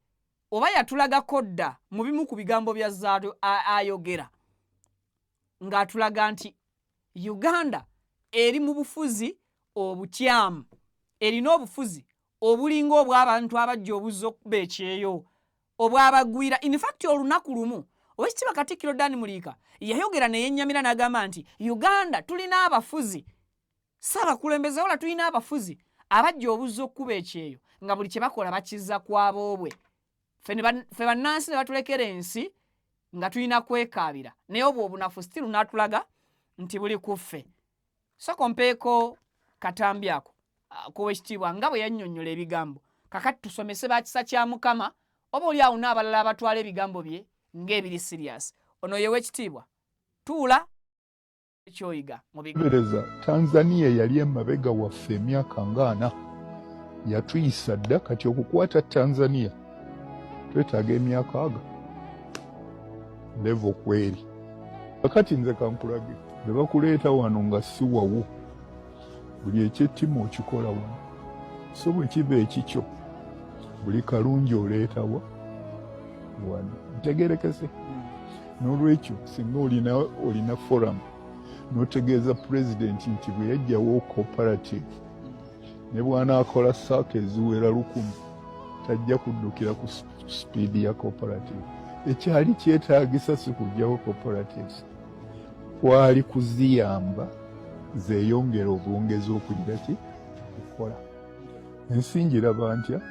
oba yatulagako dda mu bimu ku bigambo bya Zaado ayogera ng'atulaga nti Uganda eri mu bufuzi obukyamu, erina obufuzi obulinga obw'abantu abajja obuzza okuba ekyeyo obwabagwira. In fact, olunaku lumu owekitiibwa Katikkiro Dan Muliika yayogera neyennyamira n'agamba nti Uganda tulina abafuzi, si abakulembeze, wala tulina abafuzi abajja obuzza okukuba ekyeyo nga buli kye bakola bakizza ku aboobwe, ffe bannansi ne batulekera ensi nga tulina kwekaabira. Naye obwo obunafu still n'atulaga nti buli ku ffe. Soko mpeeko katambi ako kowekitiibwa nga bwe yannyonnyola ebigambo. Kakati tusomese bakisa kya Mukama oba oli awo n'abalala abatwala ebigambo bye ng'ebiri serious. Ono ye wekitiibwa, tuula ekyoyiga mu bigambo. Tanzania yali emabega waffe emyaka nga 40, yatuyisa dda. Kati okukwata Tanzania twetaaga emyaka aga level kweri. Kakati nze kankulage, bwe bakuleeta wano nga si wawo, buli ekyettima okikola wano, so bwe kiba ekikyo buli kalungi oleetawa wano. Ntegerekese? N'olwekyo singa olina forum n'otegeeza pulezidenti nti bwe yajjawo cooperative, ne bw'anaakola SACCO eziwera 1000, tajja kuddukira ku speed ya cooperative. Ekyali kyetaagisa si kujjawo cooperatives, kwali kuziyamba zeeyongera obwongezi okugira ki okukola. Ensi ngiraba ntya?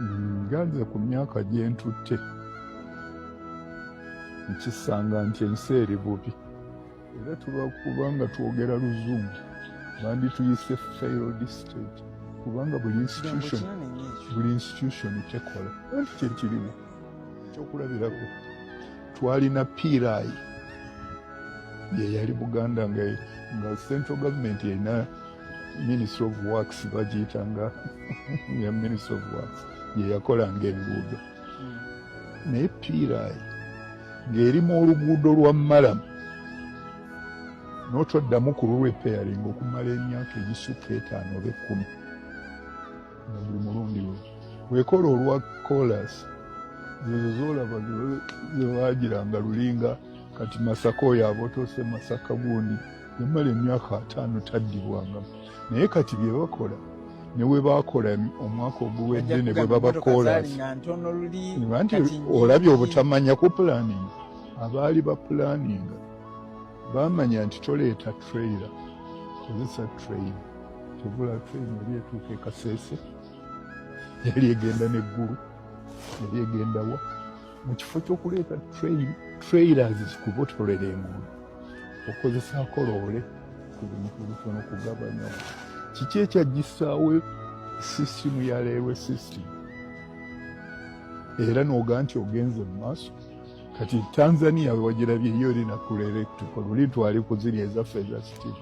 Nga nze ku myaka gye ntutte nkisanga nti ensi eri bubi era tuba kubanga twogera luzungu bandituyise failed state kubanga buli institution buli institution tekola anti kyekiriwo ekyokulabirako twalina pirai yeyali buganda nga, nga central government erina ministry of works bagiyitanga ya ministry of works yeyakolanga enguudo naye pirai ng'erimu oluguudo lwa malamu n'otoddamu ku lulwepeyaringa okumala emyaka egisukka etaano oba ekkumi nga buli mulundi lwe wekola olwa kolas zezo zolaba zebagiranga lulinga kati masaka oyo abotose masaka gundi yamala emyaka ataano taddibwangamu naye kati bye bakola ne bwe bakola omwaka oguwedde ne bwe babakoolasi nti olabye obutamanya ku pulaninga abaali bapulaninga baamanya nti toleeta trailer kozesa train kyovula train yali etuuka ekaseese yali egenda neggulu yali egendawa mu kifo ky'okuleeta trailers zikubotolera enguudo okozesaako loole ku bintu bitono kugabanya kiki ekyaggisaawo sisitimu ya railway system era noga nti ogenze mu maaso kati tanzania wagirabye yo erina ku electrical luli twali kuziri ezaffe eza sitimu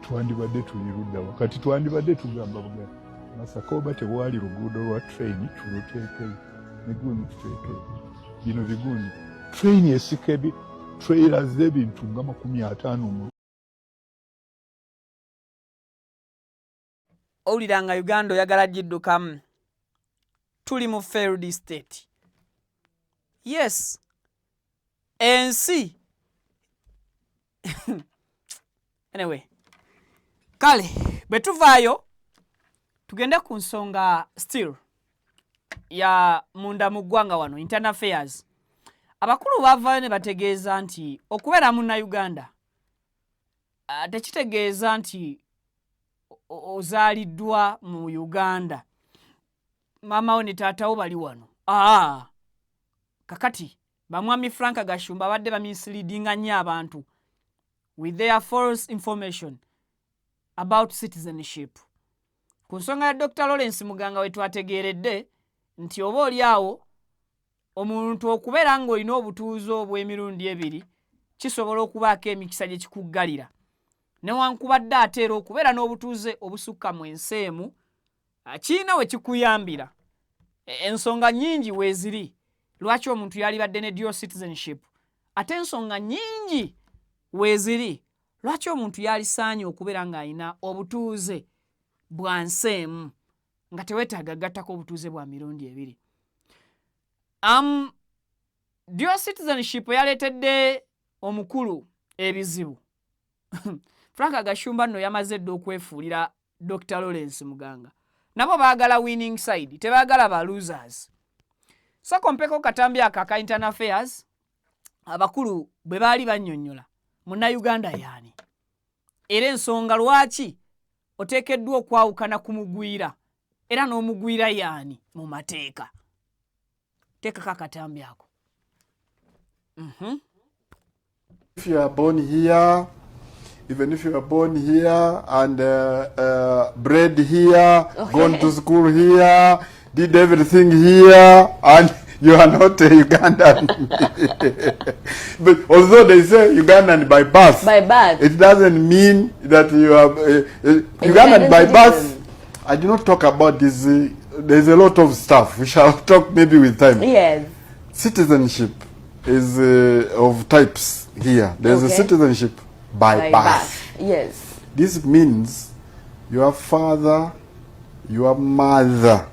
twandibadde tuli luddawa kati twandibadde tugamba buga masaka oba tewali luguudo lwa train tuluteekeyo negundi tuteekeyo bino bigundi train esika ebi trailer z'ebintu nga 50 mu owulira nga uganda oyagala giddukamu tuli mu failed state yes ensi anyway kale bwe tuvaayo tugende ku nsonga still ya munda mu ggwanga wano internal affairs abakulu bavaayo ne bategeeza nti okubeera munnauganda ah, tekitegeeza nti ozaaliddwa mu uganda maama wo ne taata wo bali wano aa kakati bamwami frank gashumba abadde bamisleadinga nnyo abantu with their false information about citizenship ku nsonga ya dr lawrence muganga we twategeeredde nti oba oli awo omuntu okubeera ng'olina obutuuze obw'emirundi ebiri kisobola okubaako emikisa gye kikuggalira newankubadde ate era okubeera n'obutuuze obusukka mu ensi emu kirina we kikuyambira e, ensonga nnyingi weeziri lwaki omuntu yalibadde ne dual citizenship ate ensonga nnyingi weeziri lwaki omuntu yalisaanye okubeera ng'alina obutuuze bwa nsi emu nga teweetaaga gattako obutuuze bwa mirundi ebiri um, dual citizenship yaleetedde omukulu ebizibu frank gashumba nno yamaze dda okwefuulira dr lawrence muganga nabo baagala winning side tebaagala ba losers soko mpeko katambi ako aka internal affairs abakulu bwe baali bannyonnyola munnayuganda yaani era ensonga lwaki oteekeddwa okwawukana ku mugwira era n'omugwira yaani mu mateeka teekako akatambi ako mm -hmm. If you are born here, even if you are born here and bred here, okay. gone to school here, did everything here, and you are not a Ugandan. But although they say Ugandan by birth, by birth, it doesn't mean that you are Ugandan by birth. I do not talk about this. There's a lot of stuff. We shall talk maybe with time. Yes. Citizenship is of types here. There's a citizenship by birth. birth. Yes. This means your father, your mother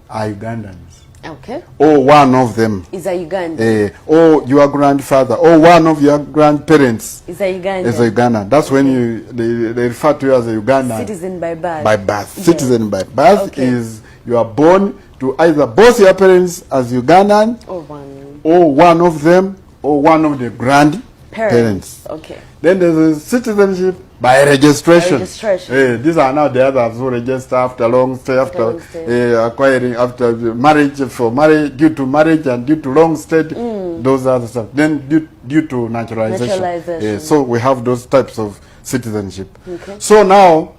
are Ugandans. Okay. Or one of them. Is a Ugandan. Or your grandfather, or one of your grandparents is a Ugandan. Is a Ugandan. That's when they refer to you as a Ugandan. Citizen by birth. By birth. Yes. Citizen by birth is you are born to either both your parents as Ugandan or one. Or one of them, or one of the grandparents. Parents. Okay. Then there's a citizenship by registration. By registration. These are now the others who register after long stay, after, long stay. Acquiring, after marriage, for marriage, due to marriage and due to long stay, those are the stuff. Then due to naturalization. Naturalization. So we have those types of citizenship. Okay. So now,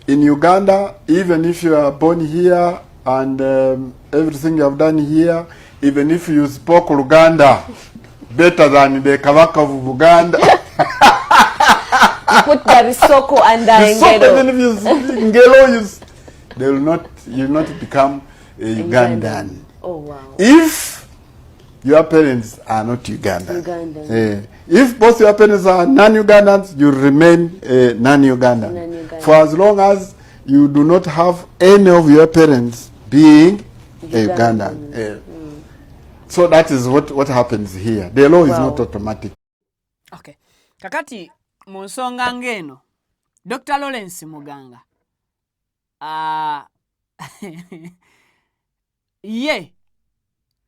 in Uganda, even if you are born here and everything you have done here, even if you spoke Luganda better than the Kabaka of Buganda, You put the Bisoko and the you so Ngero. even if you speak Ngelo, they will not, you will not become a Ugandan. Oh, wow. If your parents are not Ugandan. Ugandan. If both your parents are non-Ugandans, you remain non-Ugandan. Non-Ugandan. For as long as you do not have any of your parents being a Ugandan. Ugandan. So that is what happens here. The law is not automatic. Okay. Kakati mu nsonga ng'eno, Dr. Lawrence Muganga ye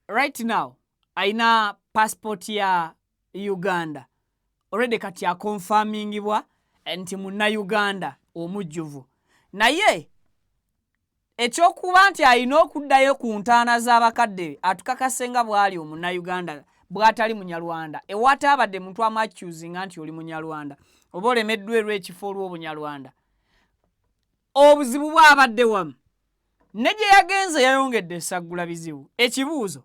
right now ayina passport ya Uganda already, kati akonfamingibwa nti Munnayuganda omujjuvu, naye ekyokuba nti alina okuddayo ku ntaana z'abakadde be atukakase nga bw'ali Omunnayuganda, bw'atali Munyarwanda, ewataabadde muntu amu-accusinga nti oli Munyarwanda oba olemeddwa erw'ekifo olw'Obunyarwanda. Obuzibu bwabadde wamu ne gye yagenze yayongedde esaggula bizibu. Ekibuuzo,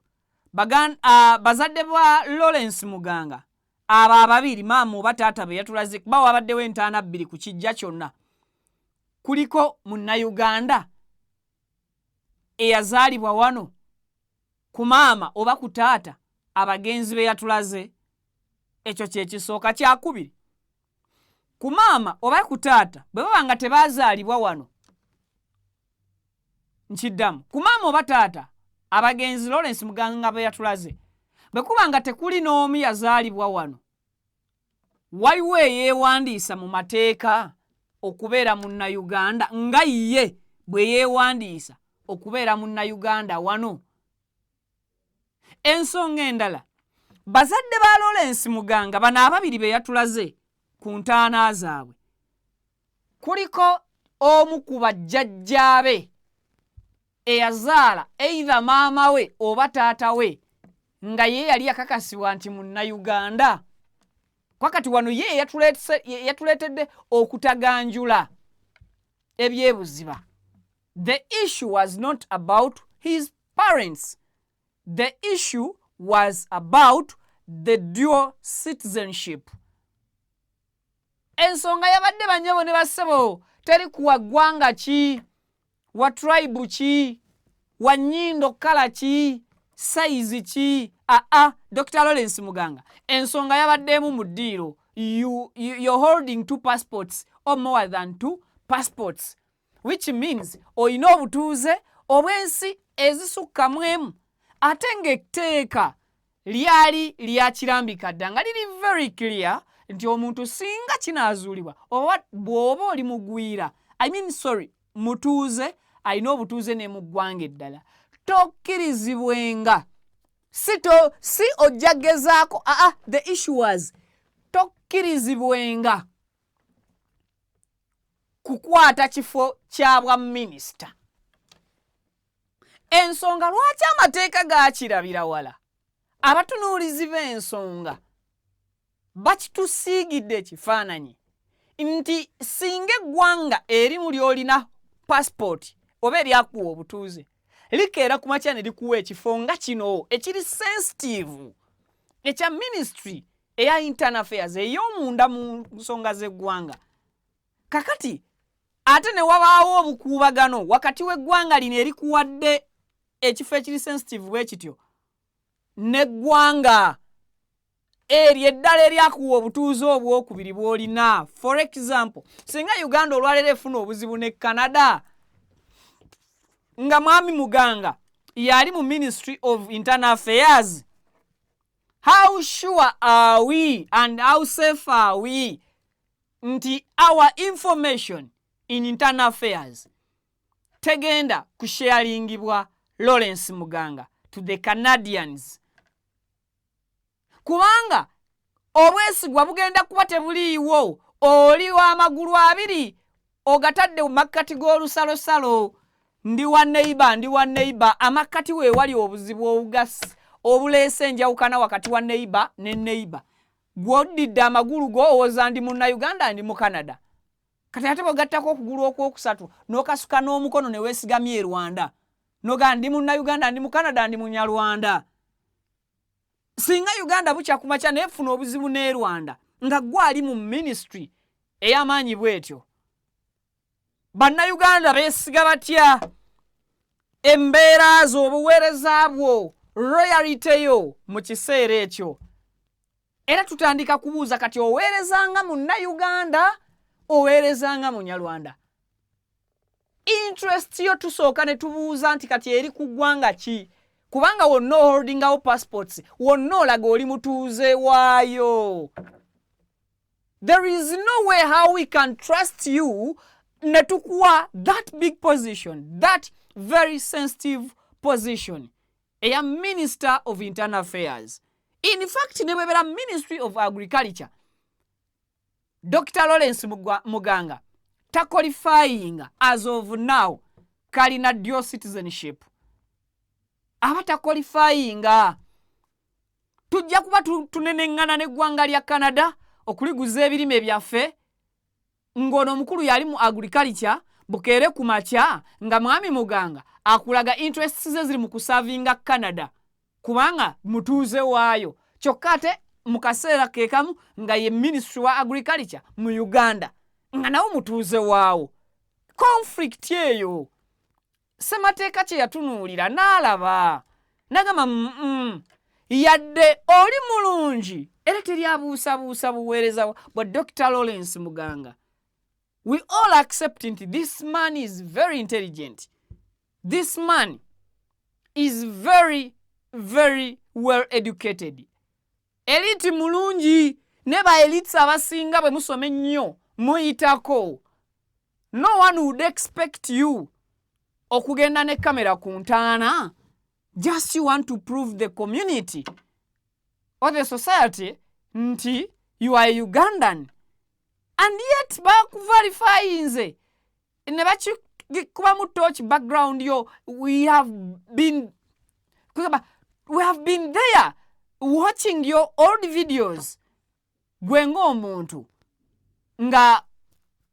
bazadde ba Lawrence Muganga abo ababiri, maama oba taata be yatulaze, kuba wabaddewo entaana bbiri ku kijja kyonna, kuliko Munnayuganda eyazaalibwa wano ku maama oba ku taata abagenzi be yatulaze? Ekyo kyekisooka. Kyakubiri, ku maama oba ku taata bwe baba nga tebazaalibwa wano, nkiddamu, ku maama oba taata abagenzi Lawrence Muganga be yatulaze, bwe kuba nga tekuli n'omu yazaalibwa wano, waliwo eyeewandiisa mu mateeka okubeera Munnayuganda nga ye bwe yeewandiisa okubeera Munnayuganda wano? Ensonga endala, bazadde ba Lawrence Muganga bano ababiri be yatulaze ku ntaana zaabwe, kuliko omu ku bajjajjaabe eyazaala either maama we oba taata we nga ye yali yakakasibwa nti Munnayuganda? Kwakati wano ye yatuleetedde okutaganjula ebyebuziba. The issue was not about his parents, the issue was about the dual citizenship. Ensonga yabadde, bannyabo ne bassebo, teri kuwa ggwanga ki, wa tribe ki, wa nnyindo kala ki, size ki. Aa, Dr. Lawrence Muganga, ensonga yabaddemu mu ddiiro. You're holding two passports or more than two passports, which means olina obutuuze obw'ensi ezisukkamu emu, ate ng'etteeka lyali lyakirambika dda nga liri very clear nti omuntu singa kinaazuulibwa oba bw'oba oli mugwira, I mean, sorry, mutuuze alina obutuuze ne mu ggwanga eddala, tokkirizibwenga, si, to, si ojja gezaako. Aa, the issue was tokkirizibwenga kukwata kifo kya bwa minisita. Ensonga lwaki amateeka gakirabira wala, abatunuulizi b'ensonga bakitusiigidde ekifaananyi nti singa eggwanga erimu ly'olina pasipooti oba eryakuwa obutuuze likeera ku makya ne likuwa ekifo nga kino ekiri sensitive ekya ministry eya internal affairs, ey'omunda mu nsonga z'eggwanga, kakati ate ne wabaawo obukuubagano wakati w'eggwanga lino erikuwadde ekifo ekiri sensitive bwe kityo n'eggwanga eryo eddala eryakuwa obutuuze obwokubiri bw'olina. For example, singa Uganda olwaleero efuna obuzibu ne Canada, nga mwami Muganga yali mu Ministry of Internal Affairs, how sure are we and how safe are we nti our information in internal affairs tegenda kusharingibwa Lawrence Muganga to the Canadians? Kubanga Obwesigwa bugenda kuba tebuliiwo. Oli w'amagulu abiri ogatadde mu makkati g'olusalosalo. Ndi wa neiba, ndi wa neiba. Amakkati we wali obuzibu obuleese enjawukana wakati wa neiba ne neiba. Gw'oddidde amagulu go owoza ndi Munnayuganda, ndi mu Canada. Kati ate bw'ogattako okugulu okwokusatu n'okasuka n'omukono ne weesigamya e Rwanda, n'ogamba ndi Munnayuganda, ndi mu Canada, ndi Munyarwanda. Singa Uganda bukya ku makya neefuna obuzibu n'e Rwanda nga ggwe ali mu minisitule ey'amaanyi bw'etyo, Bannayuganda beesiga batya embeera zo, obuweereza bwo, loyalty yo mu kiseera ekyo? Era tutandika kubuuza kati oweerezanga Munnayuganda, oweerezanga Munyarwanda? Interest yo tusooka ne tubuuza nti kati eri ku ggwanga ki? Kubanga wonna oholdingawo passports, wonna olaga oli mutuuze waayo. There is no way how we can trust you ne tukuwa that big position, that very sensitive position eya Minister of Internal Affairs. In fact, ne bw'ebeera Ministry of Agriculture, Dr Lawrence Muganga taqualifying as of now. Kalina dual citizenship, aba taqualifyinga. Tujja kuba tuneneŋŋana n'eggwanga lya Canada okuliguza ebirime byaffe, ng'ono omukulu yali mu agriculture. Bukeere ku makya nga mwami Muganga akulaga interests ze ziri mu kuservinga Canada kubanga mutuuze waayo, kyokka ate mu kaseera ke kamu nga ye ministry wa agriculture mu Uganda, nga nawo mutuuze waawo. Conflict eyo ssemateeka kye yatunuulira n'alaba n'agamba yadde oli mulungi, era teri abuusabuusa buweereza bwa Dr Lawrence Muganga. We all accept nti this man is very intelligent, this man is very very well educated, elite mulungi. Ne ba elites abasinga bwe musoma ennyo muyitako. No one would expect you okugenda ne kamera ku ntaana just you want to prove the community or the society nti you are a Ugandan, and yet bakuverifyinze ne bakikubamu torch background yo. We have been there watching your old videos, gwe ng'omuntu nga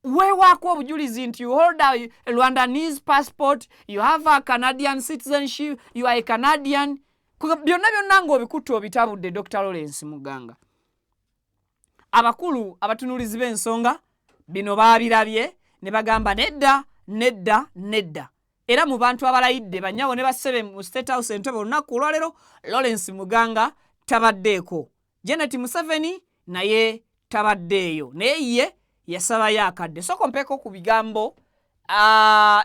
weewaako obujulizi nti you hold a Rwandanese passport, you have a Canadian citizenship, you are a Canadian. Byonna byonna ng'obikutte obitabudde. Dr Lawrence Muganga, abakulu abatunuulizi b'ensonga bino baabirabye ne bagamba nedda, nedda, nedda. Era mu bantu abalayidde, bannyabo ne bassebe, mu State House Entebe olunaku olwaleero, Lawrence Muganga tabaddeeko. Janet Museveni naye tabaddeeyo, naye ye yasabayo akadde. Sooka ompeeko ku bigambo.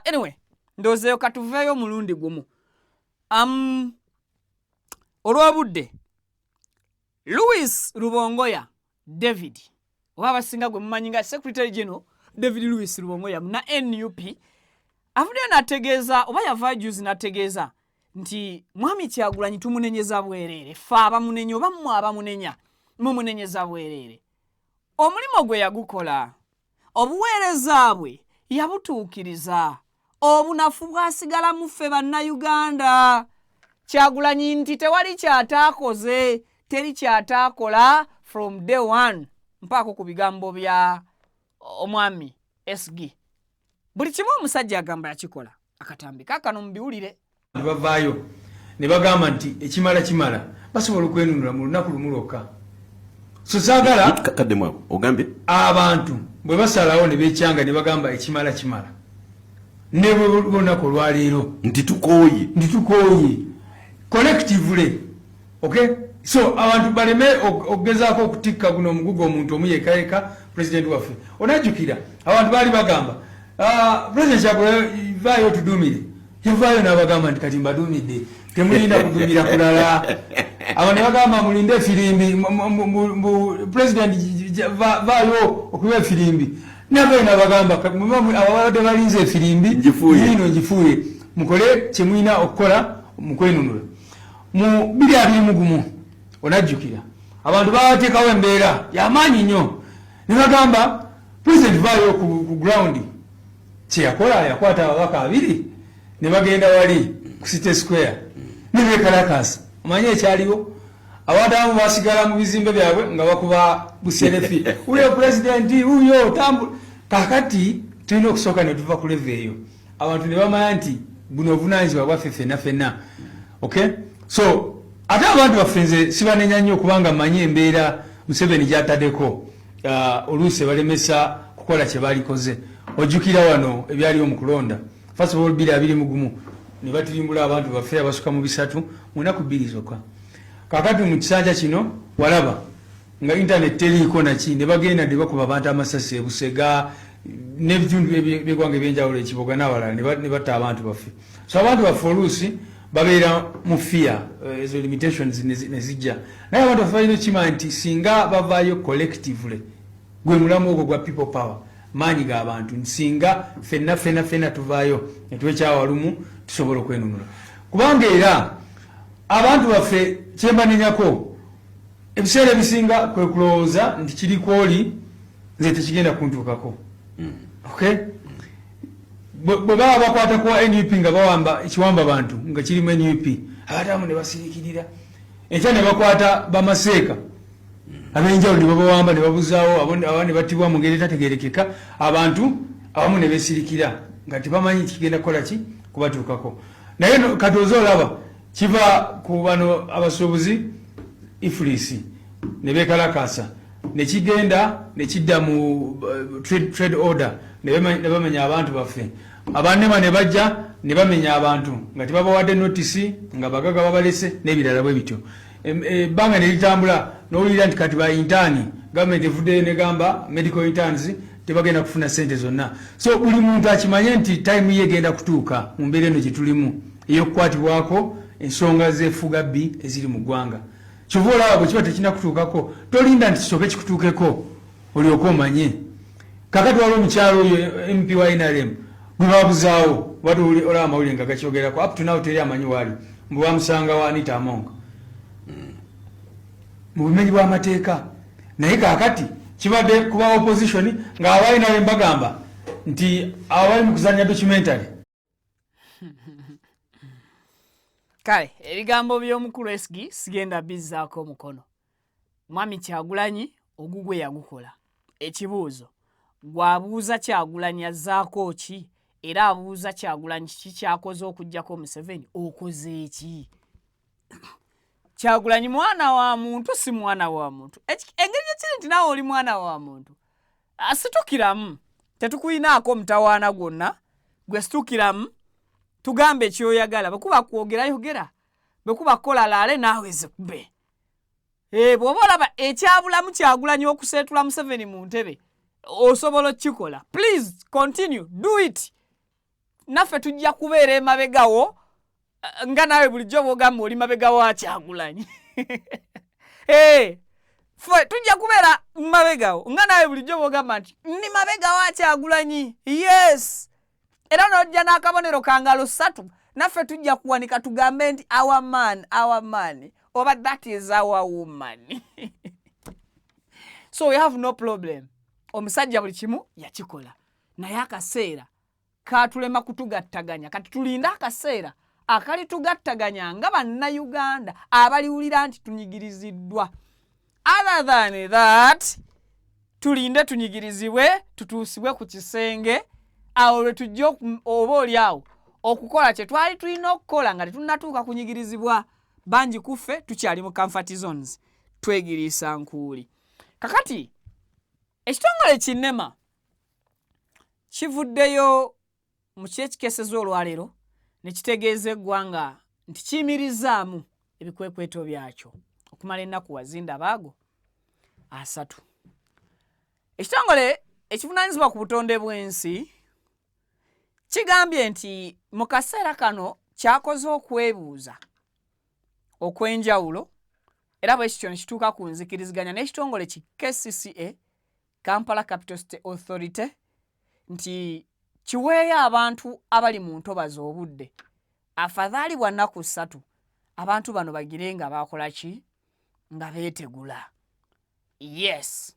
Anyway, ndowoozeeyo katuveeyo omulundi gumu olw'obudde. Louis Rubongoya David, oba abasinga gwe mumanyi nga Secretary General David Louis Rubongoya muna NUP, avuddeyo n'ategeeza, oba yavaayo juzi n'ategeeza nti mwami Kyagulanyi tumunenyeza bwereere. Ffe abamunenya, oba mmwe abamunenya, mumunenyeza bwereere. Omulimu gwe yagukola, obuweereza bwe yabutuukiriza, obunafu bwasigalamu ffe Bannayuganda. Kyagulanyi nti tewali kyataakoze, teri kyataakola from day one. Mpaako ku bigambo bya omwami SG. Buli kimu omusajja agamba yakikola. Akatambi kaakano mubiwulire. Ne bavaayo ne bagamba nti ekimala kimala, basobola okwenunula mu lunaku lumu lwokka. So saagala Kaddemu awo, ogambye? Abantu bwe basalawo ne bekyanga ne bagamba ekimala kimala, ne bwe lunaku olwaleero nti tukooye. Nti tukooye collectively, okay? So abantu baleme okugezaako okutikka guno omugugu omuntu omu yekayeka. President waffe, onajjukira abantu baali bagamba, "Ah, President Kyagulanyi, vaayo otudumire." Yavaayo n'abagamba nti kati mbadumidde, temulina kudumira kulala. Abo ne bagamba mulinde efirimbi, president vaayo okuba efirimbi. Navayo n'abagamba ababadde balinze efirimbi Ngifuuye. Ino ngifuuye, mukole kyemulina okukola mu kwenunula. Mu 2021, onajjukira Abantu bateekawo embeera yamaanyi nnyo ne bagamba president vaayo ku ground. Kyeyakola yakwata ababaka abiri ne bagenda wali ku City Square ne beekalakaasa. Omanyi ekyaliwo, abantu abamu basigala mu bizimbe byabwe nga bakuba buserefi, wuyo pulezidenti wuyo tambula. Kakati tulina okusooka ne tuva ku level eyo, abantu ne bamanya nti buno obuvunanyizibwa bwaffe ffenna ffenna. Okay, so ate abantu baffe nze sibanenya nnyo kubanga mmanyi embeera Museveni gyataddeko, oluusi ebalemesa kukola kye balikoze. Ojjukira wano ebyaliwo mu kulonda, first of all 2021, ne batirimbula abantu baffe abasuka mu 300 mu nnaku 2 zokka. Kakati mu kisanja kino walaba nga internet teriiko naki, ne bagenda ne bakuba abantu amasasi ebusega n'ebitundu by'eggwanga ebyenjawulo, ekiboga n'awalala, ne batta abantu baffe. So abantu baffe oluusi babeera mu fear, ezo limitations ne zijja. Naye abantu baffe balina okukimanya nti singa bavaayo collectively, gwe mulamu ogwo gwa people power, maanyi g'abantu. Singa fenna fenna fenna tuvaayo ne twekyawalumu, tusobola okwenunula. Kubanga era abantu baffe kyembanenyako ebiseera ebisinga kwe kulowooza nti kiri kwoli, nze tekigenda kuntuukako. Okay, bwe baba bakwata kuwa NUP nga bawamba ekiwamba bantu nga kirimu NUP, abantu abamu ne basirikirira. Enkya ne bakwata bamaseeka ab'enjawulo ne babawamba ne babuzaawo, abo ne battibwa mu ngeri etategerekeka, abantu abamu ne besirikira nga tebamanyi kigenda kukola ki kubatuukako. Naye kati oza olaba kiva ku bano abasuubuzi EFRIS ne bekalakasa, nekigenda nekidda mu trade order, ne bamenya abantu baffe. Abanema ne bajja ne bamenya abantu nga tebabawadde notisi, nga bagaga babalese n'ebirala bwe bityo. Ebbanga ne litambula, n'owulira nti kati ba intern, gavumenti evuddeyo negamba medical interns tebagenda kufuna sente zonna. So buli muntu akimanye nti time ye egenda kutuuka mu mbeera eno gye tulimu ey'okukwatibwako ensonga z'efuga bbi eziri mu ggwanga. Kyova olaba bwe kiba tekinakutuukako, tolinda nti kisooke kikutuukeko olyoke omanye. Kakati waliwo omukyalo oyo MP wa NRM gwe babuzaawo, oba olaba amawulire nga gakyogerako, up to now teri amanyi waali, mbu bamusanga wa Anita Among mu bumenyi bw'amateeka. Naye kakati kibadde kuba opposition nga aba NRM bagamba nti abo bali mu kuzanya documentary. Kale ebigambo by'omukulu Esgi sigenda bizzaako omukono. Mwami Kyagulanyi ogugwe yagukola. Ekibuuzo gwabuuza Kyagulanyi azzaako ki, era abuuza Kyagulanyi kiki kyakoze okuggyako Museveni? Okoze ki Kyagulanyi? Mwana wa muntu si mwana wa muntu. Engeri ekiri nti naawe oli mwana wa muntu, asitukiramu, tetukuyinaako omutawaana gwonna. Gwe situkiramu tugambe ekyoyagala. Bwekuba kwogera yogera, bwekuba kukola laale naawe zikube. Bw'oba olaba ekyabulamu Kyagulanyi okuseetula Museveni mu ntebe, osobola okukikola, please continue, do it. Naffe tujja kubeera emabegawo nga naawe bulijjo bwogamba oli mabega wa Kyagulanyi. Ffe tujja kubeera mabegawo nga naawe bulijjo bwogamba nti ndi mabega wa Kyagulanyi. Yes, era n'ojja n'akabonero ka ngalo 3, naffe tujja kuwanika tugambe nti our man, our man, oba that is our woman. So we have no problem. Omusajja buli kimu yakikola, naye akaseera katulema kutugattaganya. Kati tulinde akaseera akalitugattaganya nga bannayuganda abaliwulira nti tunyigiriziddwa. Other than that, tulinde tunyigirizibwe tutuusibwe ku kisenge, awo lwe tujja oba oli awo okukola kye twali tulina okukola nga tetunnatuuka kunyigirizibwa. Bangi kuffe tukyali mu comfort zones, twegiriisa nkuuli. Kakati ekitongole kinema kivuddeyo mu kyekikeseza olwaleero ne kitegeeza eggwanga nti kiyimirizaamu ebikwekweto byakyo okumala ennaku wazindabaago 3. Ekitongole ekivunaanyizibwa ku butonde bw'ensi kigambye nti mu kaseera kano kyakoze okwebuuza okw'enjawulo, era bwe kityo ne kituuka ku nzikiriziganya n'ekitongole ki KCCA, Kampala Capital City Authority, nti kiweeyo abantu abali mu ntobazi obudde afadhaali bwa nnaku 3, abantu bano bagire nga bakola ki, nga beetegula. Yes,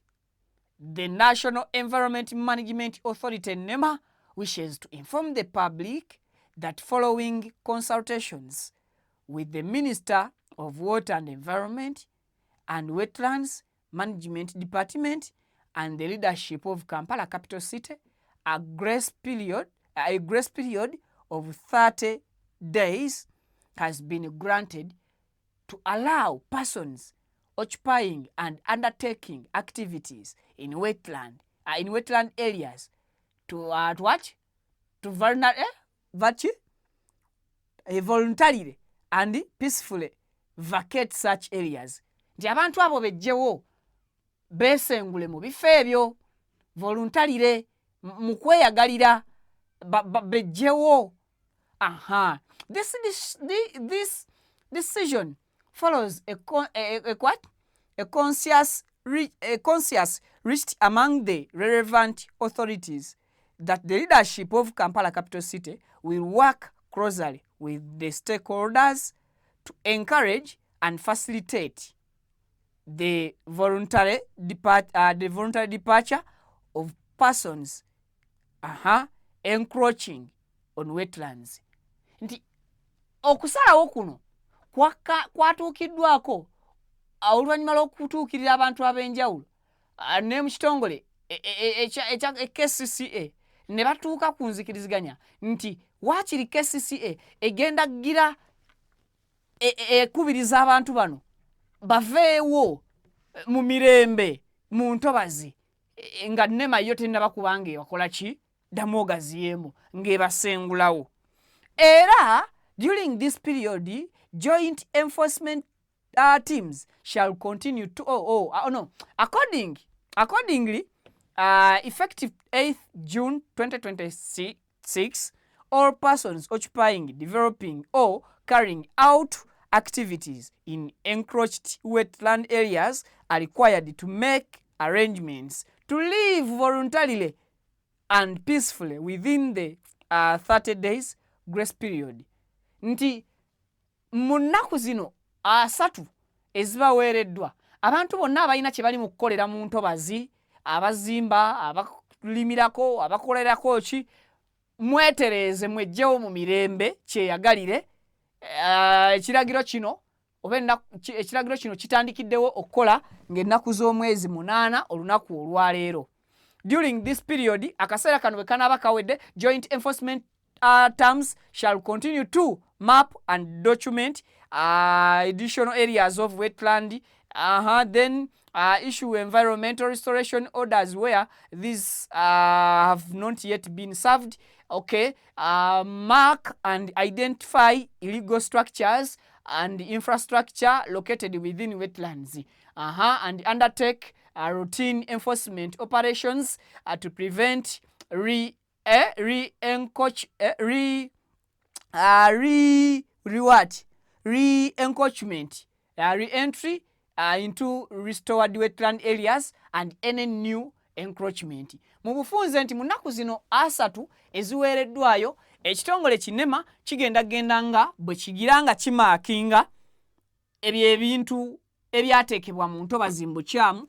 the National Environment Management Authority, NEMA, wishes to inform the public that following consultations with the Minister of Water and Environment and Wetlands Management Department and the leadership of Kampala Capital City, a grace period of 30 days has been granted to allow persons occupying and undertaking activities in wetland areas to what? To voluntarily and peacefully vacate such areas, nti abantu abo bejjewo beesengule mu bifo ebyo voluntarily, mu kweyagalira, bejjewo. Aha, this decision follows a what? A consensus reached among the relevant authorities that the leadership of Kampala Capital City will work closely with the stakeholders to encourage and facilitate the voluntary departure of persons encroaching on wetlands, nti okusalawo kuno kwatuukiddwako oluvannyuma lw'okutuukirira abantu ab'enjawulo ne mu kitongole ekya KCCA, ne batuuka ku nzikiriziganya nti waakiri KCCA egenda gira ekubiriza abantu bano baveewo mu mirembe mu ntobazi, nga NEMA yo tennaba kubanga ebakola ki, ddamu ogaziyeemu ng'ebasengulawo. Era during this period, joint enforcement teams shall continue to oh no, accordingly, effective 8th June 2026, all persons occupying, developing or carrying out activities in encroached wetland areas are required to make arrangements to leave voluntarily and peacefully within the 30 days grace period, nti mu nnaku zino 30 ezibaweereddwa, abantu bonna abalina kye bali mu kukolera mu ntobazi, abazimba, abalimirako, abakolerako ki, mwetereeze, mwejjewo mu mirembe kyeyagalire. Ekiragiro kino oba ekiragiro kino kitandikiddewo okukola ng'ennaku z'omwezi 8, olunaku olwaleero. During this period, akaseera kano bwe kanaaba kawedde, joint enforcement teams shall continue to map and document additional areas of wetland, then issue environmental restoration orders where these have not yet been served, okay, mark and identify illegal structures and infrastructure located within wetlands, and undertake routine enforcement operations to prevent re encroach eh, re re re what re encroachment, re-entry into restored wetland areas and any new encroachment. Mu bufunze nti mu nnaku zino 30 eziweereddwayo, ekitongole ki NEMA kigenda genda nga bwe kigira nga kimaakinga ebyo ebintu ebyateekebwa mu ntobazi mu bukyamu,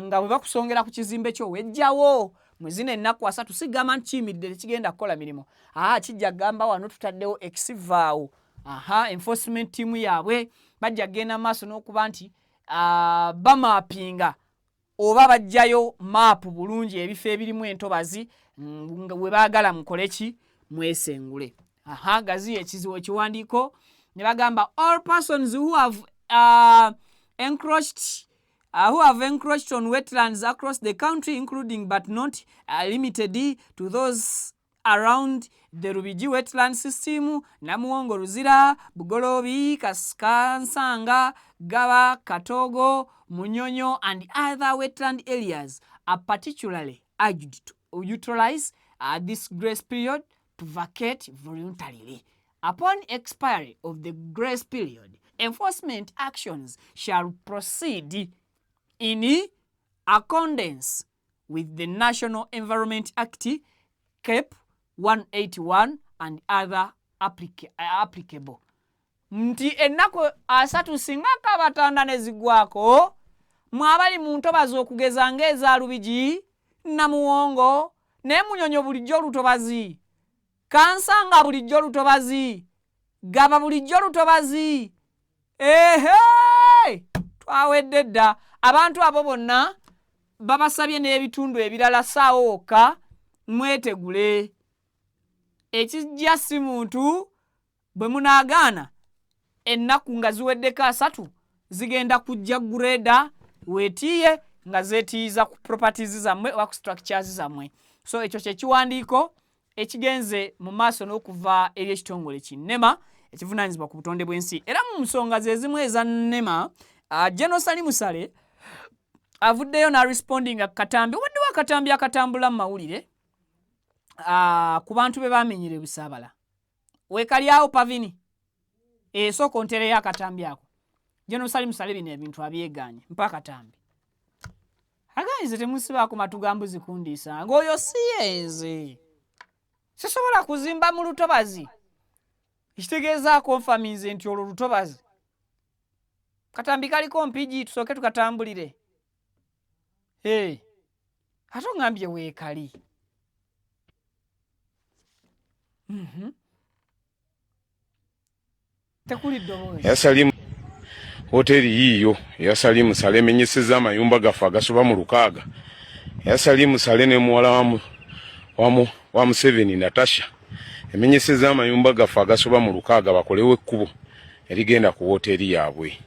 nga bwe bakusongera ku kizimbe kyo wejjawo mu zino ennaku 30. Sigamba nti kiyimiridde, tekigenda kukola mirimu. Aa, kijja kugamba wano tutaddewo ekisivaawo. Aha, enforcement team yaabwe bajja kugenda maaso n'okuba nti bamaapinga oba bajjayo maapu bulungi ebifo ebirimu entobazi nga we baagala mukole ki, mwesengule. Aha, gaziyo ekizibu ekiwandiiko ne bagamba all persons who have encroached on wetlands across the country, including but not limited to those around the Lubigi wetland system, Namuwongo, Luzira, Bugolobi, Kansanga, Gaba, Katogo, Munyonyo and other wetland areas, are particularly urged to utilize this grace period to vacate voluntarily. Upon expiry of the grace period, enforcement actions shall proceed in accordance with the National Environment Act, Cap 181 and other applicable. Nti ennaku 30 singa kabatanda ne zigwako, Mwe abali mu ntobazi okugeza ng'eza Lubigi, Namuwongo naye Munyonyo bulijjo lutobazi, Kansanga bulijjo lutobazi, Gaba bulijjo lutobazi. Ehe! Twawedde dda. Abantu abo bonna babasabye n'ebitundu ebirala saawo wokka mwetegule. Ekijja si muntu bwe munaagaana ennaku nga ziweddeko asatu zigenda kujja grader weetiiye nga zeetiiyiza ku properties zammwe oba ku structures zammwe. So ekyo kye kiwandiiko ekigenze mu maaso n'okuva eri ekitongole ki NEMA ekivunaanyizibwa ku butonde bw'ensi. Era mu nsonga ze zimu eza NEMA, General Salim Saleh avuddeyo n'arespondinga ku katambi, waddewo akatambi akatambula mu mawulire ku bantu be baamenyera e Busaabala. Weekali awo Pavini, esooka ontereyo akatambi ako. General Salim Saleh bino ebintu abyegaanye, mpa akatambi. Agambye temusibaako matu ga mbuzi kundiisa ng'oyo si yenze, sisobola kuzimba mu lutobazi. Ekitegeeza konfaminze nti olwo lutobazi. Katambi kaliko Mpigi, tusooke tukatambulire. Hey, ate ongambye weekali. Tekuli ddoboozi. Eya Salim hoteri yiiyo eya Salim Saleh emenyesezza amayumba gaffe agasoba mu 6. Eya Salim Saleh ne muwala wa Museveni Natasha emenyesezza amayumba gaffe agasoba mu 6 bakolewo ekkubo erigenda ku wooteeri yaabwe.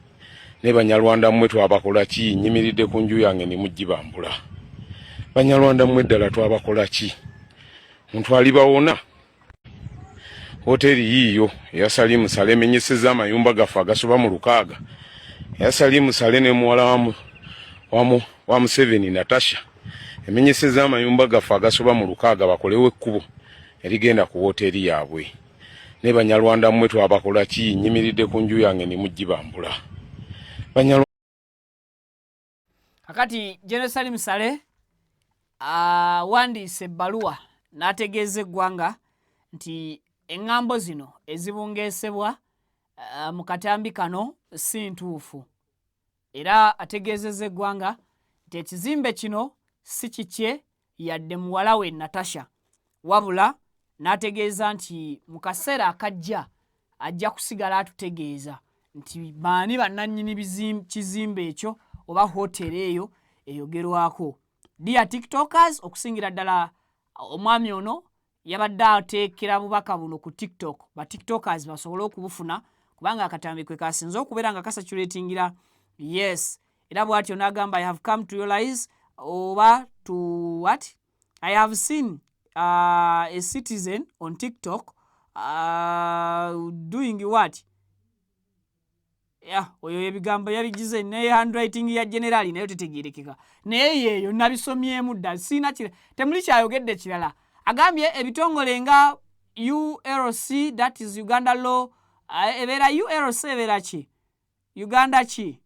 Ne Banyarwanda mmwe twabakola ki? Nnyimiridde ku nju yange ne mugibambula. Banyarwanda mmwe ddala twabakola ki? Muntu alibawona. Hoteri yiiyo eya Salim Saleh emenyesezza amayumba gaffe agasoba mu 6. Eya Salim Saleh ne muwala wa Museveni Natasha emenyesezza amayumba gaffe agasoba mu 6 bakolewo ekkubo erigenda ku wooteeri yaabwe. Ne Banyarwanda mmwe twabakola ki? Nnyimiridde ku nju yange ne mugibambula. Kakati General Salim Saleh awandiise ebbaluwa n'ategeeza eggwanga nti eŋŋambo zino ezibungeesebwa mu katambi kano si ntuufu. Era ategeezezza eggwanga nti ekizimbe kino si kikye yadde muwala we Natasha, wabula n'ategeeza nti mu kaseera akajja ajja kusigala atutegeeza nti baani bannannyini kizimbe ekyo oba hoteri eyo eyogerwako. Dear TikTokers, okusingira ddala omwami ono yabadde ateekera bubaka buno ku TikTok, ba TikTokers basobole okubufuna kubanga akatambi kwe kasinze okubeera nga kasaturatingira. Yes, era bw'atyo n'agamba I have come to realize oba to what I have seen a citizen on TikTok doing what. Yeah, oyo ebigambo yabigize ne handwriting ya generali nayo tetegeerekeka, naye yeeyo nabisomyemu dda, siina temuli kyayogedde kirala. Agambye ebitongole nga ULC, that is Uganda Law, ebeera ULC ebeera ki Uganda ki,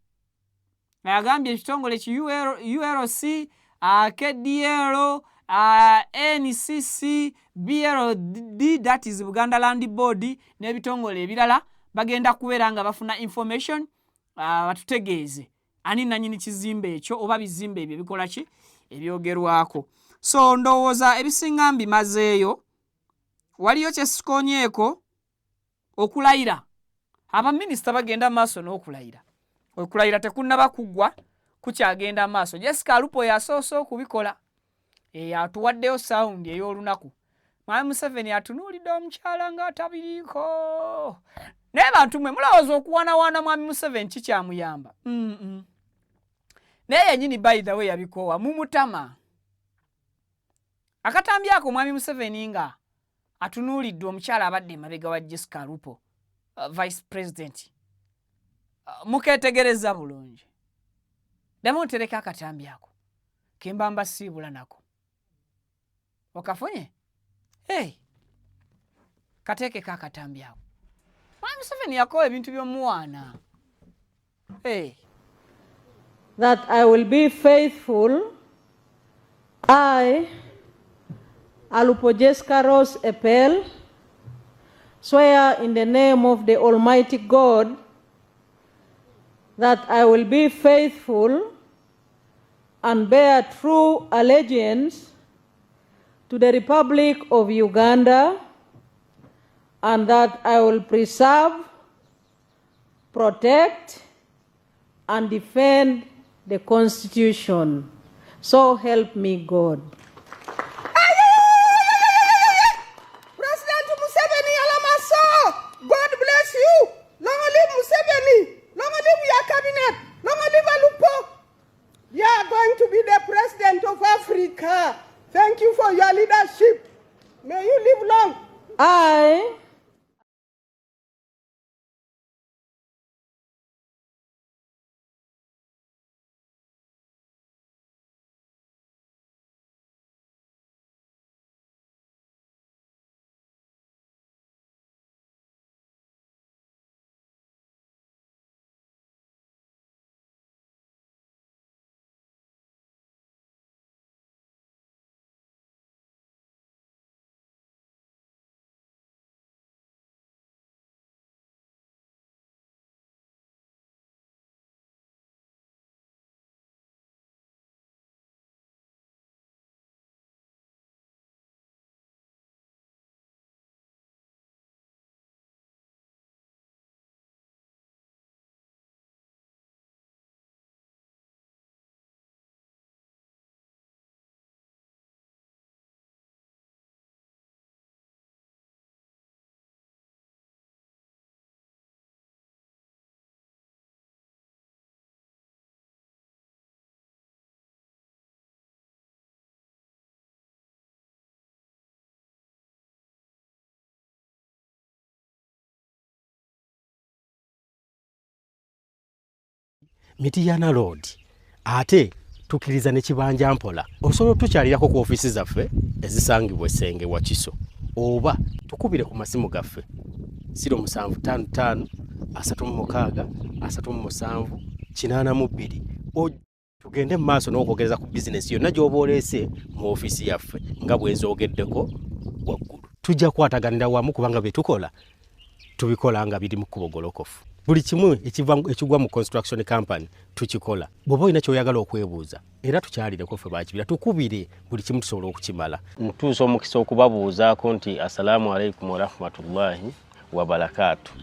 agambye ekitongole ki ULC, KDL, NCC, BLD, that is Buganda Land Board, n'ebitongole ebirala bagenda kubeera nga bafuna information, batutegeeze ani nannyini kizimbe ekyo oba bizimbe ebyo bikola ki ebyogerwako. So ndowooza ebisinga mbimazeeyo, waliyo kye sikonyeeko okulayira. Abaminisita bagenda maaso n'okulayira, okulayira tekunnaba kuggwa, kukyagenda maaso. Jessica Alupo yasoose okubikola, atuwaddeyo sound ey'olunaku. Mwami Museveni atunuulidde omukyala ng'atabiriiko. Naye bantu mmwe mulowooza okuwanawana Mwami Museveni kikyamuyamba? Naye yennyini by the way yabikoowa mumutama. Akatambi ako Mwami Museveni nga atunuulidde omukyala abadde emabega wa Jessica Alupo, Vice President, mukeetegereza bulungi. Ddamu ntereka akatambi ako kemba mbasiibula nako. Okafunye? Hey, kateekeko akatambi ako. Mwami Museveni yakowa ebintu by'omuwaana. Hey. That I will be faithful, I, Alupo Jessica Rose Epel, swear in the name of the Almighty God that I will be faithful and bear true allegiance to the Republic of Uganda and that I will preserve, protect, and defend the Constitution. So help me God. President Museveni Alamaso, God bless you. Long live Museveni. Long live your cabinet. Long live Alupo. You are going to be the president of Africa. Thank you for your leadership. May you live long. I Mityana Road ate tukkiriza ne kibanja mpola. Osobola otukyalirako ku ofiisi zaffe ezisangibwa Essenge Wakiso oba tukubire ku masimu gaffe 0755 36 37 82 tugende mu maaso n'okwogereza ku bizinesi yonna gy'oba oleese mu ofiisi yaffe nga bwe nzoogeddeko waggulu. Tujja kukwataganira wamu kubanga bye tukola tubikola nga biri mu kkubo golokofu. Buli kimu ekigwa mu construction company tukikola. Bw'oba olina ky'oyagala okwebuuza era tukyalireko ffe bakibira tukubire buli kimu tusobola okukimala. Ntuusa omukisa okubabuuzaako nti assalamu alaikum warahmatullahi wabarakaatu.